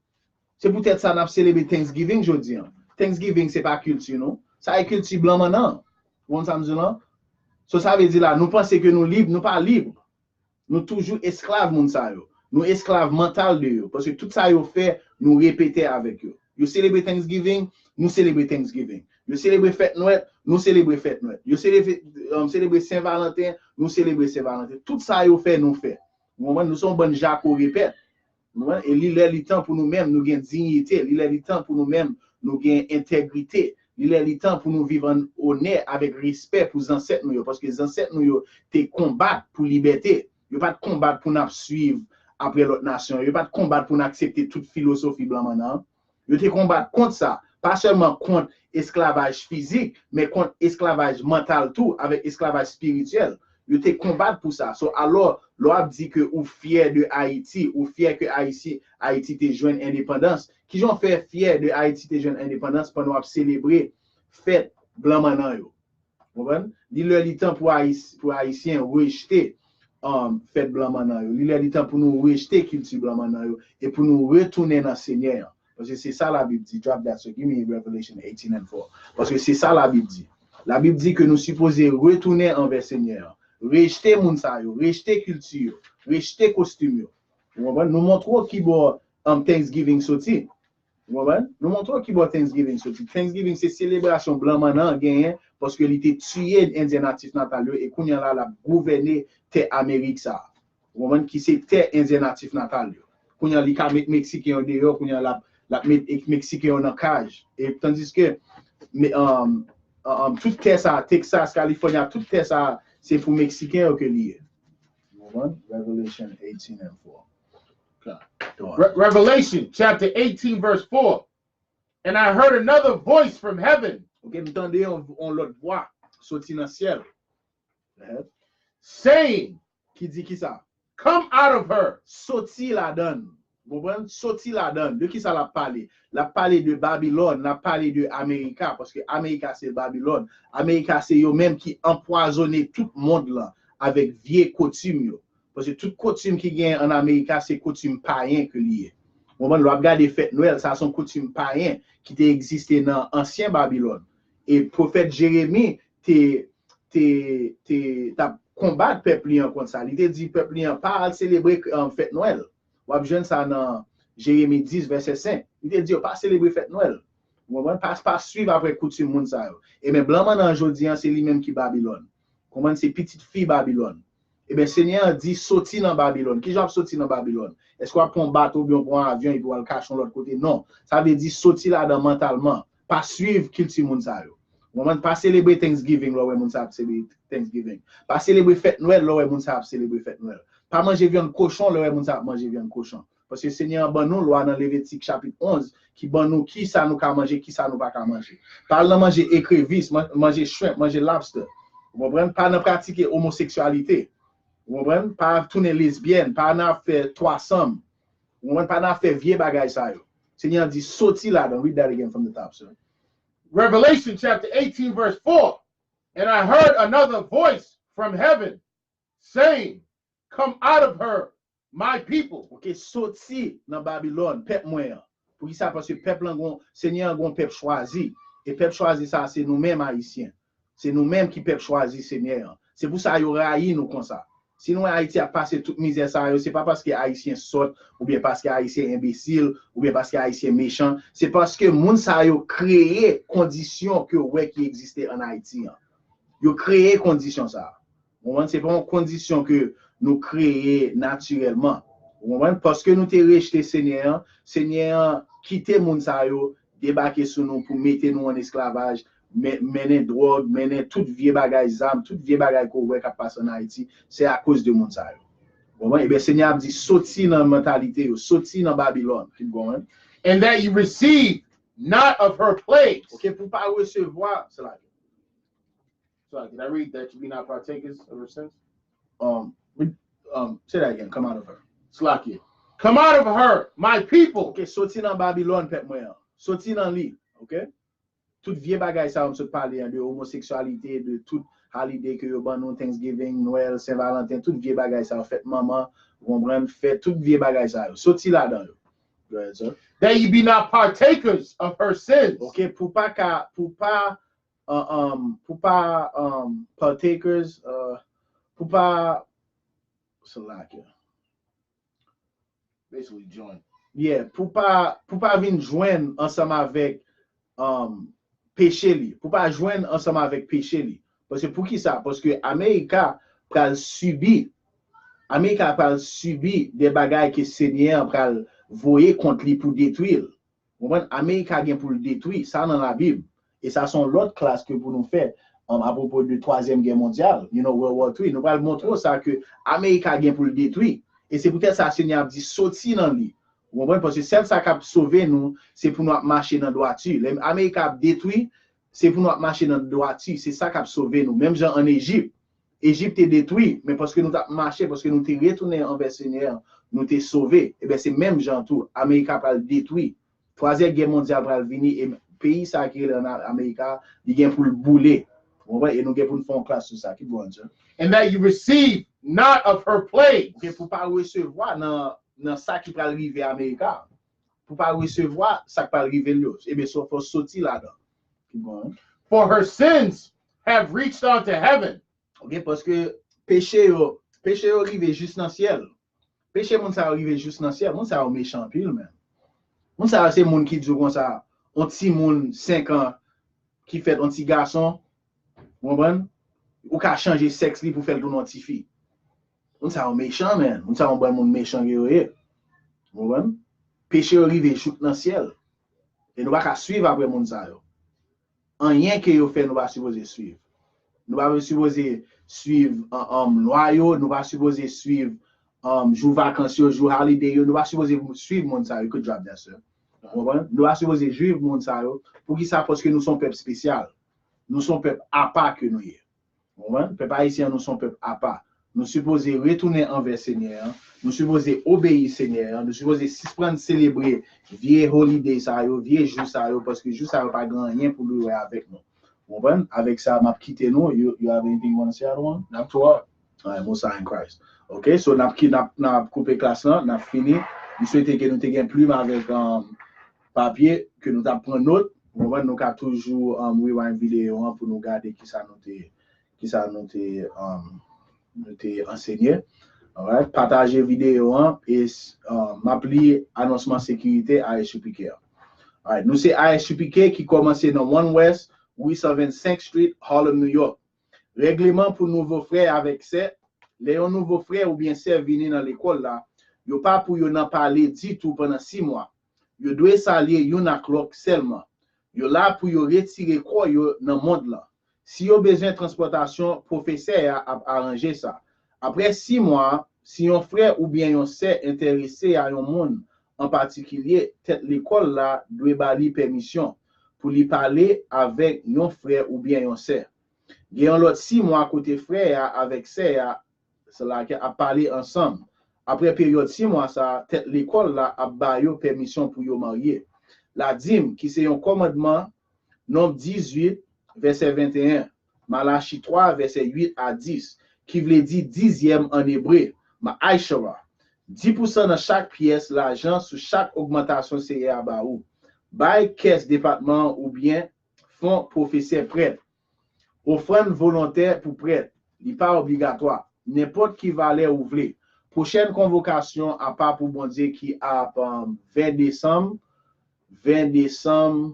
Se poutèt sa n ap selebre Thanksgiving jodi an. Thanksgiving se pa kilti nou. Sa e kilti blan mannan. Ou konn sa m di w lan? So sa vle di la, nou panse ke nou lib, nou pa lib. Nou toujou esklav moun sa yo. Nou esklav mantal de yo. Paske tout sa yo fè, nou repete avèk yo. Yo selebre Thanksgiving, nou selebre Thanksgiving. Yo selebre fèt Nwèl, nou selebre fèt Nwèl. Yo selebre, um, selebre Sen Valanten, nou selebre Sen Valanten. Tout sa yo fè, nou fè. Ou konprann? Nou se yon bann jako repèt. Ou konprann? E li lè li tan pou nou menm, nou gen diyite. Li lè li tan pou nou menm, nou gen entegrite. Li lè li tan pou nou viv an onè avèk respè pou zansèt nou yo. Paske zansèt nou yo te konbat pou libète. Yo pa t konbat pou n ap swiv apre lòt nasyon. Yo pa t konbat pou n aksepte tout filosofi blan mannan an. Yo te konbat kont sa, pa sèlman kont esklavaj fizik, men kont esklavaj mantal tou, avèk esklavaj espirityèl. Yo te konbat pou sa. So, alò, lè w ap di ke ou fyè de Ayiti, ou fyè ke Ayiti, Ayiti te jwenn endepandans, kijan w fè fyè de Ayiti te jwenn endepandans pandan w ap selebre fèt blan mannan yo? Ou konprann? Li lè li tan pou, Ayis, pou Ayisyen rejte um, fèt blan mannan yo. Li lè li tan pou nou rejte kilti blan mannan yo e pou nou retounen nan Senyè an. Paske se sa Labib di. Drop that, so give me Revelation eighteen and four. Paske se sa Labib di. Labib di ke nou sipoze retounen anvè Senyè an. Rejte moun sa yo, rejte kilti yo, rejte kostim yo. Ou konprann? Nou montre w ki bò um, Thanksgiving soti. Ou konprann? Nou montre w ki bò Thanksgiving soti. Thanksgiving se selebrasyon blan mannan an genyen paske li te tiye Endyen natif natal yo e kounye a la l ap gouvène tè Amerik sa a. Ou konprann? Ki se tè Endyen natif natal yo. Kounye a li ka met Meksiken yo deyò, kounye a l ap, l ap met Meksiken yo nan kaj. E tandiske um, um, tout tè sa a, Texas, California, tout tè sa a, se pou Meksiken yo ke li ye. Ou konprann? Revelation eighteen and four. Re Revelation chapter eighteen, verse four. And I heard another voice from heaven. Ok, m tande yon, yon lòt vwa soti nan syèl. Saying, ki di ki sa? Come out of her. Soti ladan l. Ou konprann? Soti ladan l. De ki sa l ap pale? L ap pale de Babilòn, l ap pale de Amerika, paske Amerika se Babilòn. Amerika se yo menm ki anpwazonnen tout mond lan avèk vye koutim yo. Paske tout koutim ki genyen ann Amerika se koutim payen ke li ye. Ou konprann? Lè w ap gade fèt Nwèl, sa se yon koutim payen ki te egziste nan ansyen Babilòn. E pwofèt Jeremi te, te, te, t ap konbat pèp li an kont sa. Li te di pèp li an pa al selebre um, fèt Nwèl. W ap jwenn sa nan Jeremi dis, vèsè senk. Li te di yo pa selebre fèt Nwèl. Ou konprann? Pa, pa swiv apre koutim moun sa yo. Ebyen, blan mannan an jodi an, se li menm ki Babilòn. Konprann? Se pitit fi Babilòn. Ebyen, Senyè an di, soti nan Babilòn. Kijan w ap soti nan Babilòn? Èske w ap pran yon bato oubyen w pran yon avyon epi w al kache yon lòt kote? Non. Sa vle di, soti ladan mantalman. Pa swiv kilti moun sa yo. Ou konprann? Pa selebre Thanksgiving lè w wè moun sa ap selebre Thanksgiving. Pa selebre fèt Nwèl lè w wè moun sa ap selebre fèt Nwèl. Pa manje vyann kochon lè w wè moun sa ap manje vyann kochon. Paske Senyè an ban nou lwa nan Levitik chapit onz ki ban nou ki sa nou ka manje, ki sa nou pa ka manje. Pa al nan manje ekrevis, man- manje shrimp, manje lobster. Ou konprann? Pa nan pratike omoseksyalite. Ou konprann? Pa tounen lesbyèn, pa nan ap fè twasanm. Ou konprann? Pa nan ap fè vye bagay sa yo. Senyè an di soti ladan. Read that again from the top, sir. Revelation chapter eighteen, verse four. And I heard another voice from heaven saying, Come out of her, my people. Ok, soti nan Babilòn, pèp mwen an. Poukisa? Paske pèp lan gon, Senyè an gon pèp chwazi. E pèp chwazi sa, se nou menm Ayisyen. Se nou menm ki pèp chwazi Senyè an. Se pou sa yo rayi nou konsa. Si nou wè Ayiti ap pase tout mizè sa yo, se pa paske Ayisyen sòt, oubyen paske Ayisyen enbesil, oubyen paske Ayisyen mechan. Se paske moun sa yo kreye kondisyon ke w wè ki egziste ann Ayiti an. Yo kreye kondisyon sa a. Ou konprann? Se pa yon kondisyon ke nou kreye natirèlman. Ou konprann? Paske nou te rejte Senyè an, Senyè an kite moun sa yo debake sou nou pou mete nou an esklavaj, men- mennen dwòg, mennen tout vye bagay zam, tout vye bagay ke w wè k ap pase ann Ayiti, se akoz de moun sa yo. Ou konprann? Ebyen, Senyè a ap di, soti nan mantalite yo, soti nan Babilòn. Keep going. And that you receive not of her plagues. Ok, pou pa resevwa, se la. So, did I read that you be not partakers of her sins? Um, we- um, say that again. Come out of her. Slakia. Come out of her, my people. Ok, soti nan Babilòn, pèp mwen an. Soti nan li, ok? Tout vye bagay sa yo m sot pale an, de omoseksyalite, de tout holiday ke yo ban nou, Thanksgiving, Nwèl, Sen Valanten, tout vye bagay sa yo, fèt manman, ou konprann, fèt tout vye bagay sa yo. Soti ladan yo. Go ahead, sir. That ye be not partakers of her sins. Ok, pou pa ka, pou pa, uh, um, pou pa, um, partakers, uh, pou pa, Salakia. Basically join. Yeah, pou pa, pou pa vin jwenn ansanm avèk, um, peche li. Pou pa jwenn ansanm avèk peche li. Paske pou ki sa? Paske Amerika pral sibi, Amerika pral sibi de bagay ke Senyè an pral voye kont li pou detwi l. Ou konprann? Amerika gen pou l detwi, sa nan Labib. E sa se yon lòt klas ke pou nou fè, um, apwopo de twazyèm gè mondyal, you know, World War three. Nou pral montre w sa ke Amerika gen pou l detwi. E se poutèt sa Senyè a ap di, soti nan li. Ou konprann? Paske sèl sa k ap sove nou, se pou nou ap mache nan dwati. Lè Amerika ap detwi, se pou nou ap mache nan dwati. Se sa k ap sove nou. Menm jan ann Ejip. Ejip te detwi, men paske nou t ap mache, paske nou te retounen anvè Senyè a, nou te sove. Ebyen, se menm jan tou, Amerika pral detwi. Twazyèm gè mondyal pral vini, e peyi sa ki rele ann Amerika, li gen pou l boule. Ou konprann? E nou gen pou n fè yon klas sou sa. Keep going, sir. And that you receive not of her plagues. Ok, pou pa resevwa nan, nan sa ki pral rive Amerika. Pou pa resevwa sa k pral rive l yo. Ebyen, so, fò soti ladan. Keep going. For her sins have reached unto heaven. Ok, paske peche yo, peche yo rive jis nan syèl. Peche moun sa yo rive jis nan syèl. Moun sa yo mechan anpil, men. Moun sa yo se moun ki di w konsa, yon timoun senk an ki fèt yon ti gason, ou konprann? Ou ka chanje sèks li pou fè l tounen yon tifi. Moun sa yo mechan, men. Moun sa yo yon bann moun mechan ke yo ye. Ou konprann? Peche yo rive jouk nan syèl. E nou pa ka swiv apre moun sa yo. Anyen ke yo fè, nou pa sipoze swiv. Nou pa sipoze swiv, um, lwa yo, nou pa sipoze swiv, um, jou vakans yo, jou holiday yo, nou pa sipoze swiv moun sa yo. You could drop that, sir. Ou konprann? Nou pa sipoze swiv moun sa yo. Poukisa? Paske nou se yon pèp espesyal. Nou se yon pèp apa ke nou ye. Ou konprann? Pèp ayisyen an, nou se yon pèp apa. Nou sipoze retounen anvè Senyè an. Nou sipoze obeyi Senyè an. Nou sipoze sispann selebre vye holiday sa yo, vye jou sa yo, paske jou sa yo pa gen anyen pou li wè avèk nou. Ou konprann? Avèk sa, m ap kite nou. You, you have anything you wanna say, Adawan? Not to all. Alright, Most High in Christ. Ok, so n ap ki-, n ap, n ap koupe klas lan, n ap fini. M swete ke nou te gen plim avèk, um, papye, ke nou t ap pran nòt. Ou konprann? Nou ka toujou, um, rewind videyo an pou nou gade kisa nou te, kisa nou te, um, nou te ansenye. Alright? Pataje videyo an e, um, m ap li anonsman sekirite I S U P K a. Alright? Nou se I S U P K ki kòmanse nan One West, huit cent vingt-cinq Street, Harlem, New York. Règleman pou nouvo frè avèk sè. Lè yon nouvo frè oubyen sè vini nan lekòl la, yo pa pou yo nan pale ditou pandan sis mwa. Yo dwe salye youn ak lòt sèlman. Yo la pou yo retire kò yo nan mond lan. Si yo bezwen transpòtasyon, pwofesè a ap aranje sa. Apre sis mwa, si yon frè oubyen yon sè enterese a yon moun an patikilye, tèt lekòl la dwe ba li pèmisyon pou li pale avèk yon frè oubyen yon sè. Gen yon lòt sis mwa kote frè a avèk sè a, sè la ki ap pale ansanm. Apre peryòd sis mwa sa a, tèt lekòl la ap ba yo pèmisyon pou yo marye. Ladim, ki se yon kòmandman, Nonb dizuit, vèsè venteyen, Malachi twa, vèsè uit a dis, ki vle di dizyèm an ebre, ma'ashara, dis pousan nan chak pyès lajan sou chak ogmantasyon Seyè a ba ou. Bay kès depatman an oubyen fon pwofesè prèt. Ofrann volontè pou prèt, li pa obligatwa. nenpòt ki valè ou vle. Pwochèn konvokasyon apa pou Bondye ki ap um, ven desanm, ven desanm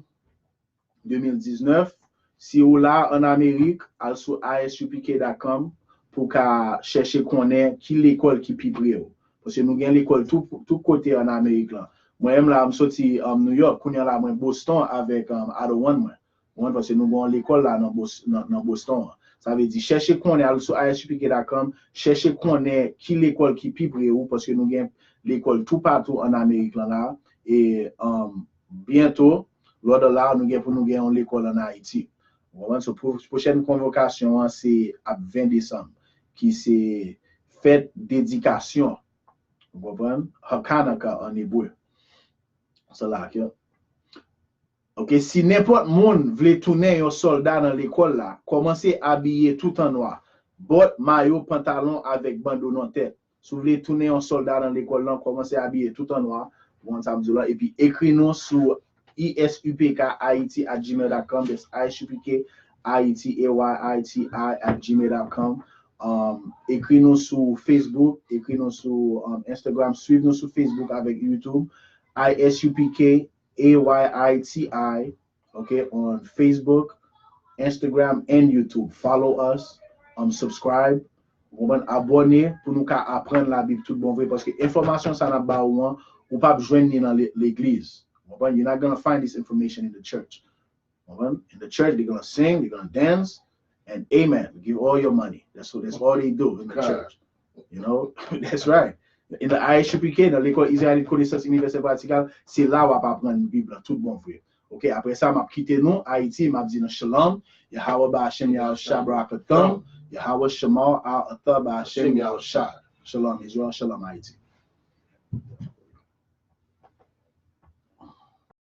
de mil diznèf. Si ou la ann Amerik, al sou I S U P K dot com pou ka chèche konnen ki lekòl ki pi pre w. Paske nou gen lekòl tout, tout kote ann Amerik lan. Mwen menm la, m soti um, New York, kounye a la mwen Boston avèk um, Adawan mwen. Ou konprann? Paske nou gen yon lekòl la nan, Bos, nan, nan Boston an. Sa vle di, chèche konnen, al sou I S U P K dot com, chèche konnen ki lekòl ki pi pre ou, paske nou gen lekòl toupatou ann Amerik lan la. E um, byento, lòt la, nou gen pou nou gen yon lekòl ann Ayiti. Ou konprann? So, pwochèn konvokasyon an, se ap ven desanm, ki se fèt dedikasyon. Ou konprann? Hakanaka ann ebre. Sa la, ke Ok, si nenpòt moun vle tounen yon sòlda nan lekòl la, kòmanse abiye tout an nwa. Bòt, mayo, pantalon avèk bando nan tèt. Si w vle tounen yon sòlda nan lekòl lan, kòmanse abiye tout an nwa. Ou konn sa m di w la. Epi ekri nou sou I S U P K Haiti at gmail dot com. That's I S U P K Haiti, A Y I T I at gmail dot com. Um, ekri nou sou Facebook, ekri nou sou um, Instagram, swiv nou sou Facebook avèk YouTube. I S U P K A Y I T I, ok, on Facebook, Instagram, and YouTube. Follow us, um, subscribe, ou konprann, abòne pou nou ka aprann Labib tout bon vre, paske enfòmasyon sa n ap ba ou an, ou p ap jwenn li nan le- legliz. Ou konprann? You're not gonna find this information in the church. Ou konprann? In the church, they're gonna sing, they're gonna dance, and amen. Give all your money. That's what that's all they do in the church. You know, that's right. In the I S U P K, nan Lekòl Izrayelit Konesans Inivèsèl Pratikal, se la w ap aprann Bib la tout bon vre. Ok, apre sa, m ap kite nou, Ayiti, m ap di nou shalom, Yahweh Ba'ashem Yahusha Barakatam, Yahweh Shamar Al Atah Ba'ashem Yahusha. Shalom Israel, shalom Ayiti.